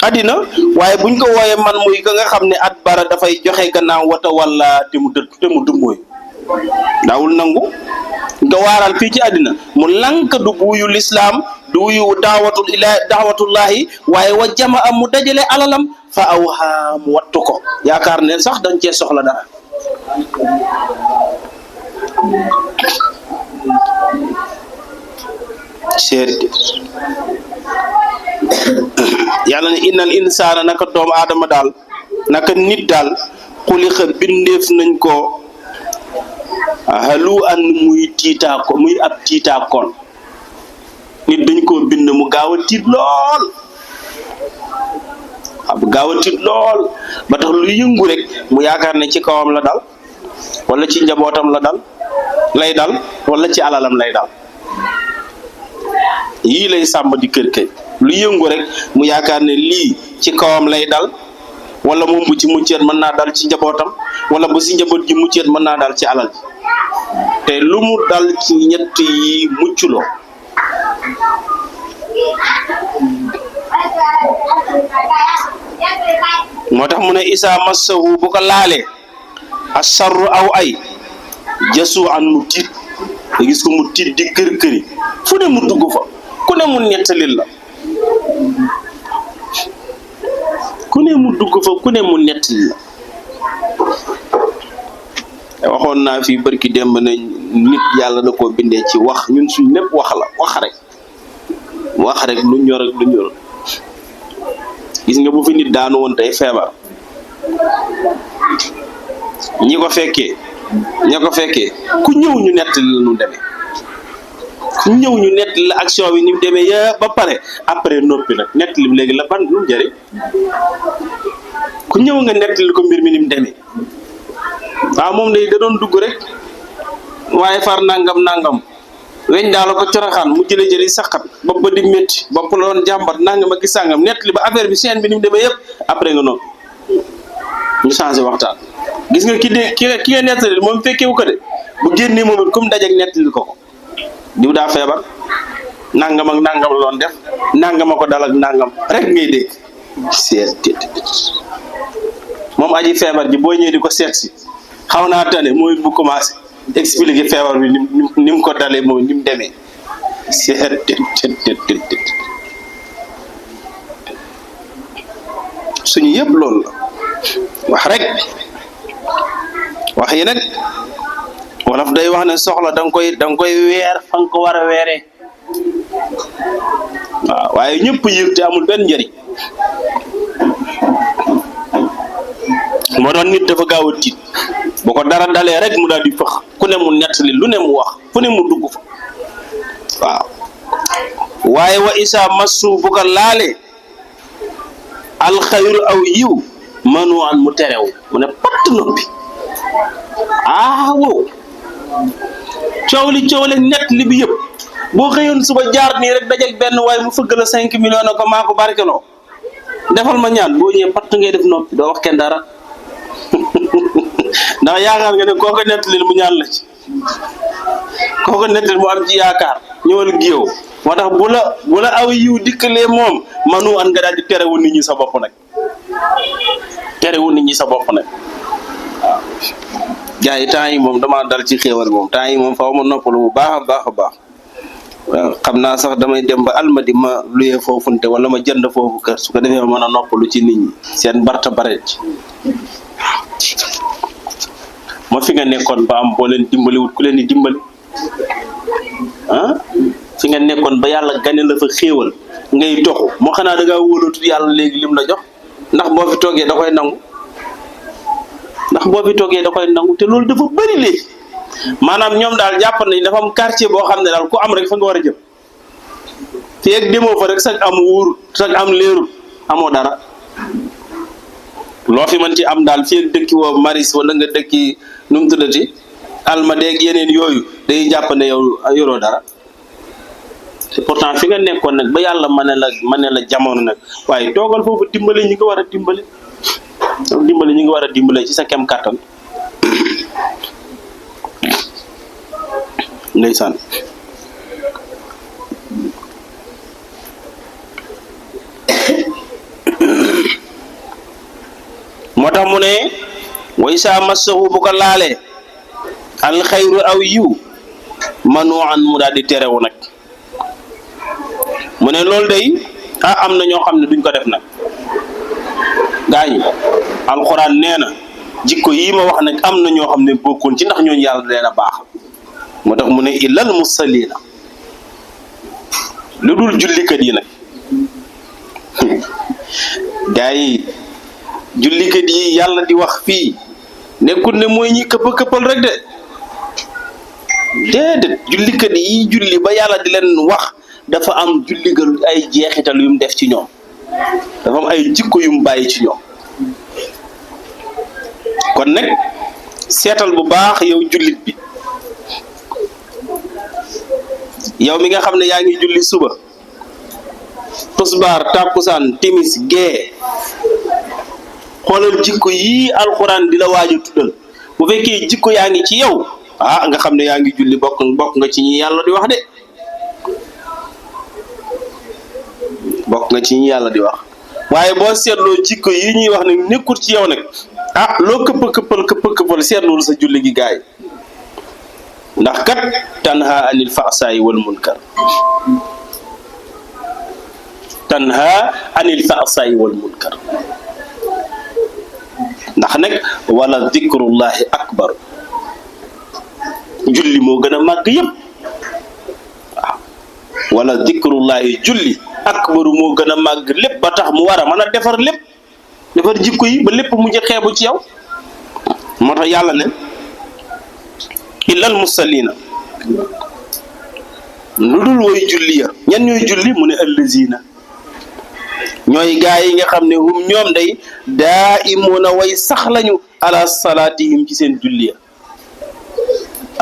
àddina waaye buñ ko wooyee man muy ka nga xam ne at bara dafay joxe gannaaw wata wala te mu dummóoy daawul nangu nga waaral fii ci àddina mu lank du buuyu lislaam du wuyu daawatullahi waaye wa jama am mu dajale alalam fa awha mu wattu ko yaakaar ne sax dañ cee soxla dara yàlla ne innal insaana naka doomu aadama daal naka nit daal xuliqa bindeef nañ ko halu an muy ab tiitaakoon nit dañ koo bind mu gaaw a tiit lool ba tax lu yëngu rek mu yaakaar ne ci kawam la dal wala ci njabootam lay dal wala ci alalam lay dal yii lay sàmm di kër kay lu yëngu rek mu yaakaar ne lii ci kawam lay dal wala moom bu ci mucceet mën naa dal ci njabootam wala bu si njaboot ji mucceet mën naa dal ci alal ji te lu mu dal ci ñett yi mucculoo moo tax mu ne isa massahu bu ko laalee asarru aw ay jasu an mu tiit nga gis ko mu tiit di kër këri fu ne mu dugg fa ku ne mu nettalil la ku ne mu dugg fa ku ne mu nettalil la waxoon naa fi barki démb ne nit yàlla da koo bindee ci wax ñun suñ lépp wax la wax rek lu ñor ak lu ñor gis nga bu fi nit daanu woon tey feebar ñi ko fekkee ku ñëw ñu nettali la nu demee ku ñëw ñu nettali la action bi ni mu demee ya ba pare après noppi nag nettali bi léegi la ban lu mu jëriñ ku ñëw nga nettali ko mbir mi ni mu demee waaw moom day da doon dugg rek waaye far nangam weñ daal ko coraxaan mu jëli saxat bopp ba di métti bopp la doon jàmbat nangam ak sàngam nettali ba affaire bi seen bi ni mu demee yëpp après nga noppi ñu changé waxtaan. gis nga ki nga nettali moom fekkewu ko de bu génnee moom it comme dajeeg nettali ko diw daa feebar nangam ak nangam la doon def nangam ko dal ak nangam rek ngay dégg moom aji feebar ji boo ñëwee di ko seet si xaw naa tane mooy bu commencé expliquer feebar bi ni mu ko dalee moom ni mu demee suñu yëpp loolu la wax rek wax yi nag wolof day wax ne soxla danga koy weer fa nga ko war a weeree waaw waaye ñëpp yëg te amul benn njëriñ moo doon nit dafa gaaw a tiit bu ko dara dalee rek mu daal di fëx ku ne mu nettali lu ne mu wax fu ne mu dugg fa waaw waaye wa isa massu bu ko laalee alxayru aw yiw manu an mu terew mu ne patt noppi wow coow li nett li bi yëpp boo xëyoon suba jaar nii rek dajeeg benn waaye mu fëgg la 5 millions ne ko maa ko barkeloo defal ma ñaan boo ñëwee patt ngay def noppi doo wax kenn dara ndax yaakaar nga ne koo ko nettali mu ñaan la ci koo ko nettali mu am ci yaakaar ñëwal géew moo tax bu la aw yiw dikkalee moom manu an nga daal di terewul nit ñi sa bopp nag waaw gars yi temps yi moom damaa dal ci xéewal moom temps yi moom faaw ma noppalu bu baax a baax waaw xam naa sax damay dem ba almadi ma luyee foofunte wala ma jënd foofu kër su ko defee ma mën a noppalu ci nit ñi seen barta bareet ci ma fi nga nekkoon ba am boo leen dimbaliwut ku leen di dimbali fi nga nekkoon ba yàlla gane la fa xéewal ngay doxu moo xanaa da ngaa wóolootu yàlla léegi lim la jox ndax boo fi toogee da koy nangu te loolu dafa bëri léegi maanaam ñoom daal jàpp nañ dafa am quartier boo xam ne daal ku am rek fa nga war a jëm fii ak demoo fa rek sax am wóor sax am leerul amoo dara loo fi mën ci am daal fii ak dëkki woo maris wala nga dëkki nu mu tuddati almadeeg yeneen yooyu day jàpp ne yow yoroo dara te pourtant fi nga nekkoon nag ba yàlla mane la jamono nag waaye toogal foofu dimbale ñi nga war a dimbale ci sa kem kàttan ndeysaan moo tax mu ne way saa massahu bu ko laalee alxayru aw yiw manuan mu daal di terewu nag mu ne loolu day am na ñoo xam ne duñ ko def nag gaañu alxuraan nee na jikko yii ma wax nag am na ñoo xam ne bokkoon ci ndax ñooñu yàlla leen a baax moo tax mu ne illal musallina lu dul jullikat yi nag gaa yi jullikat yi yàlla di wax fii nekkul ne mooy ñi këppal rek de déedéet jullikat yi julli ba yàlla di leen wax dafa am julligal ay jeexital yu mu def ci ñoom dafa am ay jikko yu mu bàyyi ci ñoom kon nag seetal bu baax yow jullit bi yow mi nga xam ne yaa ngi julli suba tusbaar takkusaan timis gee xoolal jikko yii alxuraan di la waaj a tuddal bu fekkee jikko yaa ngi ci yow nga xam ne yaa ngi julli bokk nga ci ñi yàlla di wax de bokk nga ci ñi yàlla di wax waaye boo seetloo jikko yi ñuy wax ne nekkul ci yow nag ah loo këppal seetlul sa julli gi gaay ndax kat tanha anil fahsaa'i wal munkar tanha anil fahsaa'i wal munkar ndax nag wala dikrullahi akbar julli moo gën a màgg yëpp waaw wala dikrullahi julli akbaru moo gën a màgg lépp ba tax mu war a mën a defar lépp defar jikko yi ba lépp mujj xeebu ci yow moo tax yàlla ne illal musallina lu dul woy julli ya ñan ñooy julli mu ne allazina ñooy gaa yi nga xam ne hum ñoom day daa imuuna way sax lañu ala salaatihim ci seen julli ya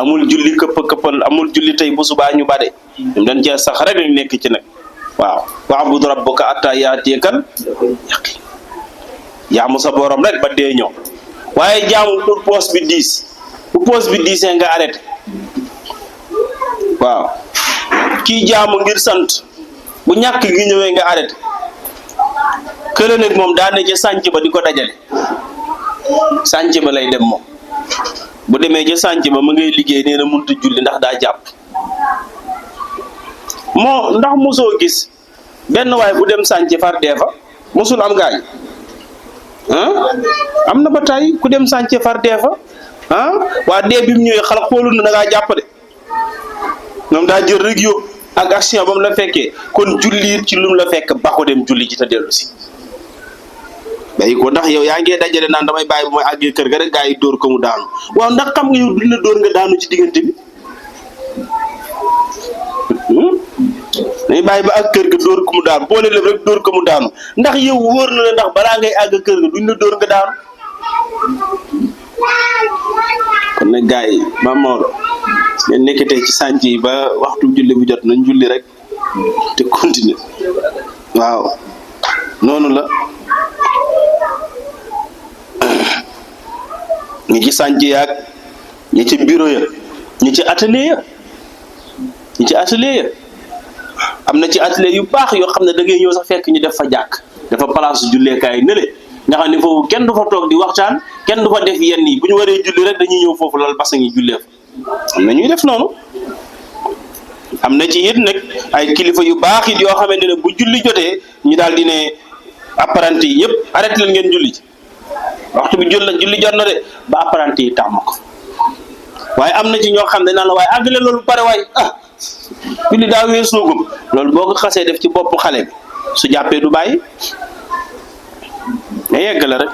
amul julli këppal amul julli tey bu subaa ñu bade ñoom dañ cee sax rek lañ nekk ci nag waaw wa'bud rabbaka atta yaatiyakal yaqin jaamu sa borom rek ba dee ñëw waaye jaamu pour poos bi diis bu poos bi diisee nga arrêté waaw kii jaamu ngir sant bu ñàkk gi ñëwee nga arrêté kële nag moom daa ne ca sànc ba di ko dajale sànc ba lay dem moom bu demee ca sànc ba ma ngay liggéey nee na mënut a julli ndax daa jàpp moo ndax mosoo gis benn waay bu dem sànc far dee fa mosul am gaañ am na ba tey ku dem sànc far dee fa waa dee bi mu ñëwee xala xoolul na da ngaa jàpp de moom daa jël rek yóbbu ak action ba mu la fekkee kon julli ci lu mu la fekk ba ko dem julli ci te dellu si bàyyi ko ndax yow yaa ngi dajale naan damay bàyyi bu may àggee kër ga rek gaa yi dóor ko mu daanu waaw ndax xam nga yow duñ la dóor nga daanu ci diggante bi dañuy bàyyi ba ak kër ga dóor ko mu daanu boole lépp rek dóor ko mu daanu ndax yow wóor na la ndax balaa ngay àgg kër ga duñ la dóor nga daanu kon nag gaa yi ma Maodo ngeen nekkatee ci sànc yi ba waxtu julli bu jot nañ julli rek te continuer waaw noonu la ñi ci sànc yaag ñi ci bureau ya ñi ci atelier ya am na ci atelier yu baax yoo xam ne da ngay ñëw sax fekk ñu def fa jàkk dafa place julleekaay nële nga xam ne foofu kenn du fa toog di waxtaan kenn du fa def yenn yi bu ñu waree julli rek dañuy ñëw foofu lal basang yi jullee fa am na ñuy def noonu am na ci it nag ay kilifa yu baax it yoo xamante ne bu julli jotee ñu daal di ne apprenti yi yëpp arrêté leen ngeen julli ci waxtu bi julli jot na de ba apprenti yi tàmm ko waaye am na ci ñoo xam ne naan la waaye àggale loolu pare waay julli daa weesoogum loolu boo ko xasee def ci bopp xale bi su jàppee du bàyyi nga yeggale rek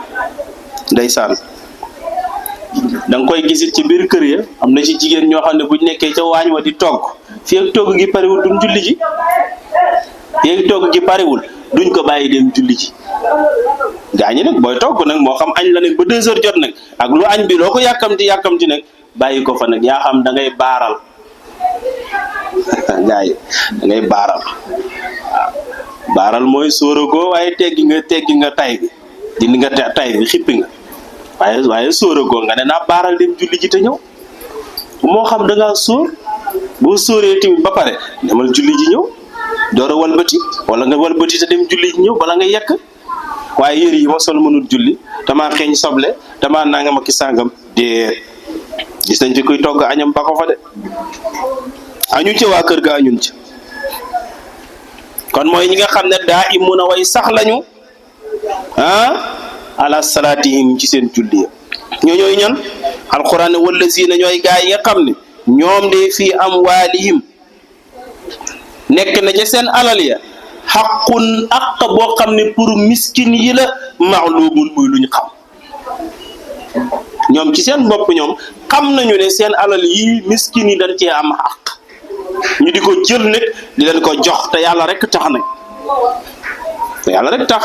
ndeysaan da nga koy gisit ci biir kër ya am na ci jigéen ñoo xam ne buñ nekkee ca waañ wa di togg fii ak togg gi parewul duñ julli ji fii ak togg gi parewul duñ ko bàyyi dem julli ji gaa ñi nag booy togg nag moo xam añ la nag ba 2 heures jot nag ak lu añ bi loo ko yàkkamti nag bàyyi ko fa nag yaa xam da ngay baaral gaa yi da ngay baaral waaw baaral mooy sóoragoo waaye teggi nga tay bi dindi nga tay bi xippi nga waaye sóoragoo nga ne naa baaral dem julli ji te ñëw moo xam da ngaa sóor boo sóoree tamit ba pare demal julli ji ñëw door a walbati wala nga walbati te dem julli ji ñëw bala nga yekk waaye yëri yi ma sol mënul julli damaa xeeñ soble damaa nangam ak sàngam de gis nañ fi kuy togg añam ba ko fa de añuñ ca waa kër ga añuñ ca kon mooy ñi nga xam ne daa imuna way sax lañu ala salaatihim ci seen julli ya ñooy ñan alquran ne wallazina ñooy gaa yi nga xam ne ñoom de fii amwaalihim nekk na ca seen alal ya xaqun aq boo xam ne pour miskin yi la maalumun muy luñ xam ñoom ci seen bopp ñoom xam nañu ne seen alal yi miskin yi dañ cee am xaq ñu di ko jël nag di leen ko jox te yàlla rek tax nag te yàlla rek tax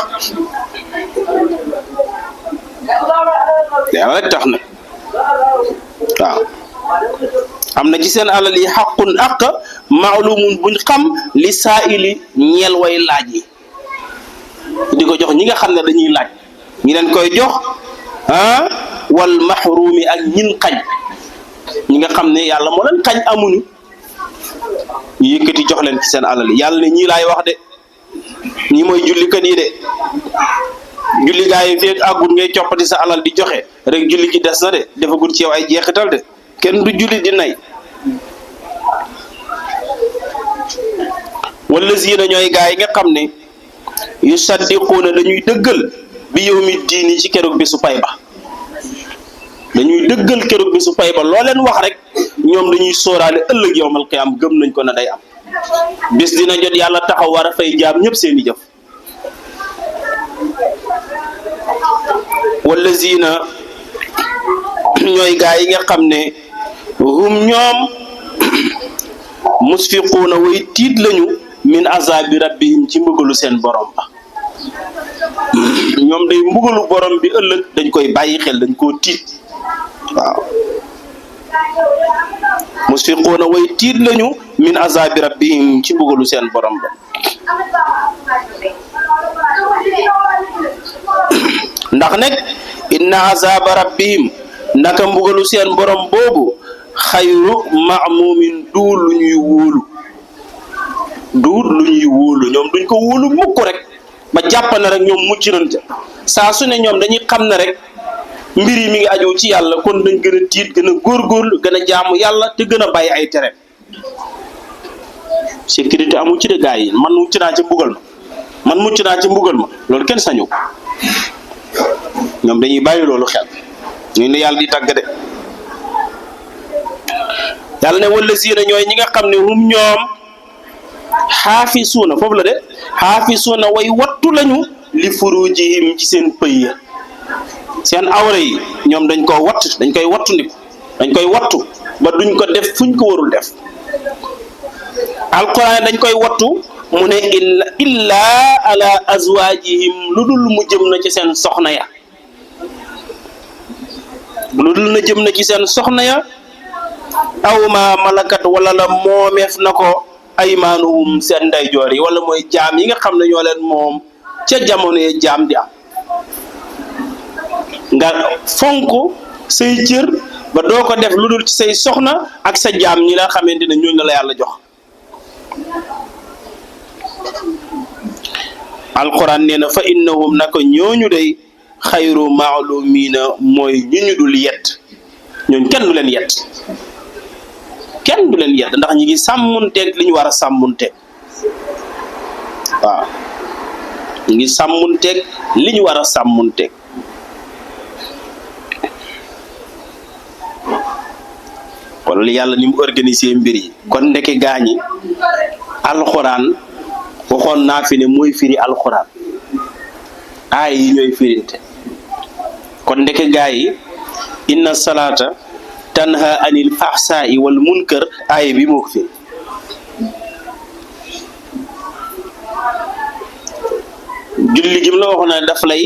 nag waaw am na ci seen alal yi xaqun aq maalumun buñ xam li saa'ili ñeel way laaj yi di ko jox ñi nga xam ne dañuy laaj ñi leen koy jox wal mahrumi ak ñin xañ ñi nga xam ne yàlla moo leen xañ amuñu ñu yëkkati jox leen ci seen alal yi yàlla ne ñii laay wax de ñi mooy jullikat yi de julli gaa yi feeg àggul ngay coppati sa alal di joxe rek julli gi des na de defagul ci yow ay jeexital de kenn du julli di nay. wallazina ñooy gaa yi nga xam ne yu saddiquuna dañuy dëggal bi yawmi diini ci keroog bésu pay ba dañuy dëggal keroog bésu pay ba loo leen wax rek ñoom dañuy sóoraale ëllëg yawmal qiyaam gëm nañ ko na day am bés dina jot yàlla taxaw war a fay jaam ñëpp seeni jëf. wallazina ñooy gaa yi nga xam ne hum ñoom musfiquuna way tiit lañu min azabi rabbihim ci mbugalu seen borom ba ñoom day mbugalu borom bi ëllëg dañ koy bàyyi xel dañ koo tiit waaw musfiquuna way tiit lañu min azabi rabbihim ci mbugalu seen borom ba ndax nag inna azaba rabbihim naka mbugalu seen borom boobu xayru maamumin duul lu ñuy wóolu ñoom duñ ko wóolu mukk rek ba jàpp na rek ñoom mucc nañ ca saa su ne ñoom dañuy xam ne rek mbir yi mi ngi aju ci yàlla kon dañ gën a tiit gën a góorgóorlu gën a jaamu yàlla te gën a bàyyi ay tere sécurité amul ci de gaa yi man mucc naa ci mbugal ma loolu kenn sañu ñoom dañuy bàyyi loolu xel ñu ne yàlla di tàgg de yàlla ne wallazina ñooy ñi nga xam ne hum ñoom xaafisuuna foofu la de xaafisuuna way wattu lañu li furujihim ci seen pëy ya seen awra yi ñoom dañ koy wattu ndik dañ koy wattu ba duñ ko def fuñ ko warul def alquran dañ koy wattu mu ne illa ala azwaajihim lu dul mu jëm na ci seen soxna ya aw ma malakat wala la moomeef na ko aymaanuhum seen ndeyjoor yi wala mooy jaam yi nga xam ne ñoo leen moom ca jamono yi jaam di am nga fonk say cër ba doo ko def lu dul ci say soxna ak sa jaam ñi la xamante ne ñooñu la yàlla jox alquran nee na fa innahum naka ñooñu day xayru maalumina mooy ñu dul yett ñooñu kenn du leen yett ndax ñi ngi sàmmunteeg li ñu war a sàmmunteeg waaw ñi ngi sàmmunteeg li ñu war a sàmmunteeg kon yàlla ni mu organisé mbir yi kon ndeke gaañi alxuraan waxoon naa fi ne mooy firi alxuraan aay yi ñooy firinte kon ndeke gaa yi inna salaata tanha anil fahsaa'i wal munkar aay bi moo ko firi julli gi mu la waxoon ne daf lay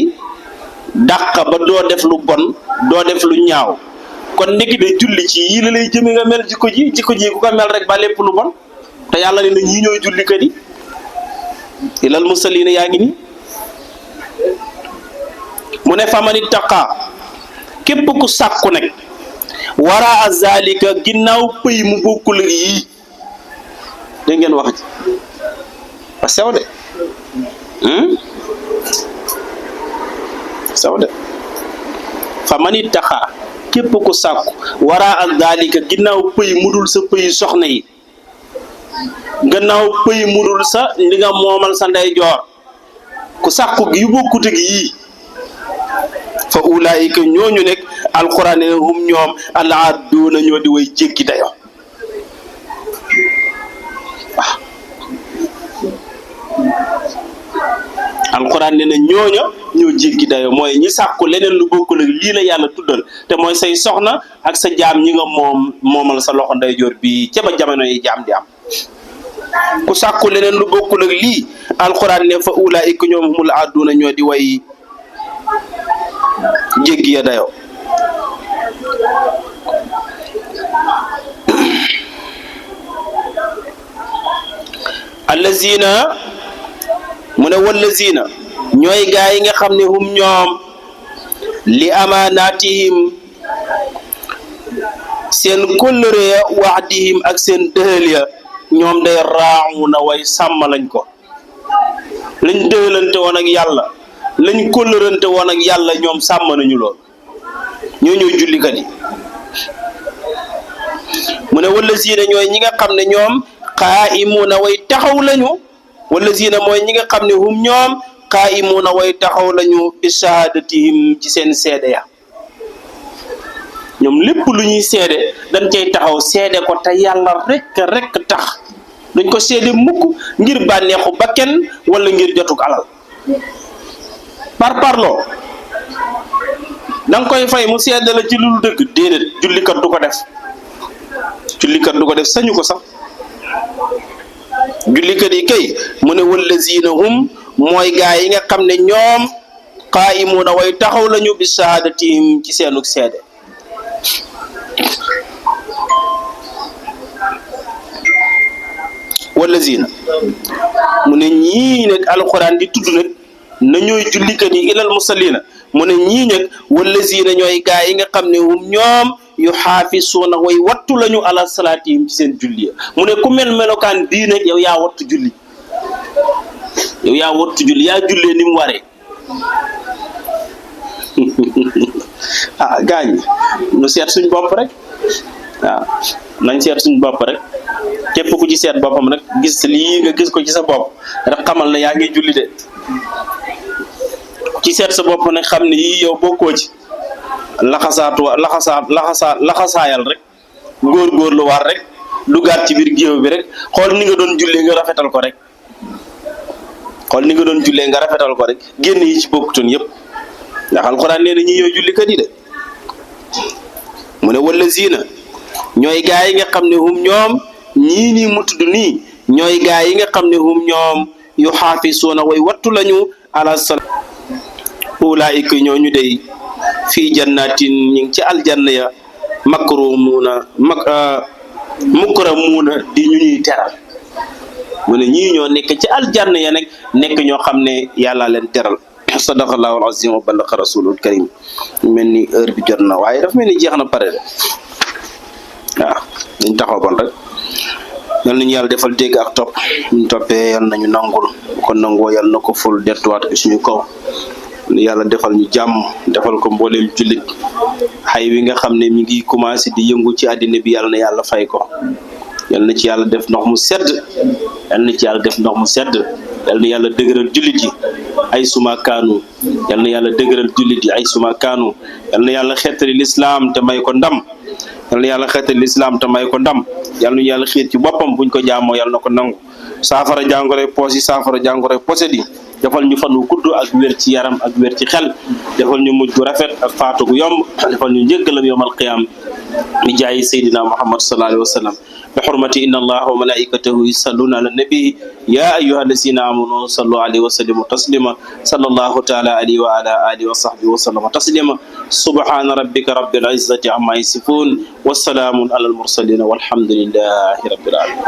dàq ba doo def lu bon doo def lu ñaaw kon ndeke de julli ci yii la lay jëme nga mel jikko ji ku ko mel rek ba lépp lu bon te yàlla ne na ñii ñooy jullikat yi ilal musallina yaa ngi nii mu ne faman ittaqa képp ku sàkku nag wara azalika ginnaaw pëy mu bokkul ak yii dégg ngeen wax ji a sew de faman ittaqa képp ku sàkku wara azalika ginnaaw pëy mu dul sa pëy soxna yi gannaaw pëy mudul sa li nga moomal sa ndeyjoor ku sàkku yu bokkut ak yii fa ulaayika ñooñu nekk alquran ne hum ñoom al-aadduuna ñoo di way jéggi dayo waaw alquran ne na ñooña ñoo jéggi dayo mooy ñi sàkku leneen lu bokkul ak lii la yàlla tuddal te mooy say soxna ak sa jaam ñi nga moomal sa loxo ndeyjoor bi ca ba jamono yi jaam di am ku sàkku leneen lu bokkul ak lii alquran ne fa ulaayika ñoom humul aadduuna ñoo di way jéggi ya dayo allazina mu ne wallazina ñooy gaa yi nga xam ne hum ñoom li amaanaatihim seen kóllëre ya wahdihim ak seen dëhël ya ñoom day raamu na way sàmm lañ ko lañ dëlante woon ak yàlla lañ kóllërante woon ak yàlla ñoom sàmm nañu lool ñoo ñooy jullikat yi mu ne wallazina ñooy ñi nga xam ne ñoom qaa'imuuna way taxaw lañu wallazina mooy ñi nga xam ne hum ñoom qaa'imuuna way taxaw lañu bi shahaadatihim ci seen seede ya ñoom lépp lu ñuy seede dañ cay taxaw seede ko te yàlla rek tax dañ ko seede mukk ngir bànneexu bakken wala ngir jotuk alal parloo danga koy fay mu seede la ci lu dëgg déedéet jullikat du ko def sañu ko sax jullikat yi kay mu ne wallazina hum mooy gaa yi nga xam ne ñoom qaa'imuuna way taxaw lañu bi shahaadatihim ci seenuk seede wallazina mu ne ñii nag alquran di tudd nag na ñooy jullikat yi ilal musallina mu ne ñii nag wallazina ñooy gaa yi nga xam ne hum ñoom yu xaafisuuna way wattu lañu ala salaatihim ci seen julli mu ne ku melokaan bii nag yow yaa wattu julli yaa jullee ni mu waree gaañ nu seet suñ bopp rek waaw nañ seet suñ bopp rek képp ku ci seet boppam rek gis lii nga gis ko ci sa bopp rek xamal na yaa ngi julli de ci seet sa bopp nag xam ne yii yow bokkoo ci laxasaayal rek góor lu war rek dugaat ci biir géew bi rek xool ni nga doon jullee nga rafetal ko rek génn yi ci bokkutoon yëpp ndax alxuraan nee na ñi yow jullikat yi de mu ne wallazina ñooy gaa yi nga xam ne hum ñoom ñii nii mu tudd nii ñooy gaa yi nga xam ne hum ñoom yu xaafisuuna way wattu lañu ala sala ulaa'ika ñooñu dey fii jannatin ñi ngi ci aljanna ya mukramuuna di ñu ñuy teral mu ne ñii ñoo nekk ci aljanna ya nag nekk ñoo xam ne yàlla leen teral sadaqallahu alazim wa ballaqa rasulul karim mel ni heure bi jot na waaye dafa mel ni jeex na pare de waaw dañ taxaw bon rek yal nañu yàlla defal dégg ak topp ñu toppee yal nañu nangul kon nangoo yal na ko ful dettuwaat ko suñu kaw yàlla defal ñu jàmm defal ko mbooleem jullit xay wi nga xam ne mi ngi commencé di yëngu ci àddina bi yàlla na yàlla fay ko yal na ci yàlla def ndox mu sedd yal na ci yàlla def ndox mu sedd yal na yàlla dëgëral jullit yi ay suma kaanu yal na yàlla dëgëral jullit yi ay suma kaanu yal na yàlla xettali lislaam te may ko ndam yal na yàlla xettali lislaam te may ko ndam yal na yàlla xiir ci boppam buñ ko jaamoo yal na ko nangu saafara jàngoro poos yi saafara jàngoro poset yi defal ñu fan wu gudd ak wér ci yaram ak wér ci xel defal ñu mujj gu rafet ak faatu gu yomb defal ñu njëggalam yawmal qiyaam bi jaayi sayyidina Muhammad sallallahu alayhi wa sallam bi hurmati inna allaha wa malaikatahu yusalluna ala nabi ya ayyuha allazina amanu sallu alayhi wa sallimu taslima sallallahu ta'ala alayhi wa ala alihi wa sahbihi wa sallama taslima subhana rabbika rabbil izzati amma yasifun wa salamun ala al mursalin walhamdulillahi rabbil alamin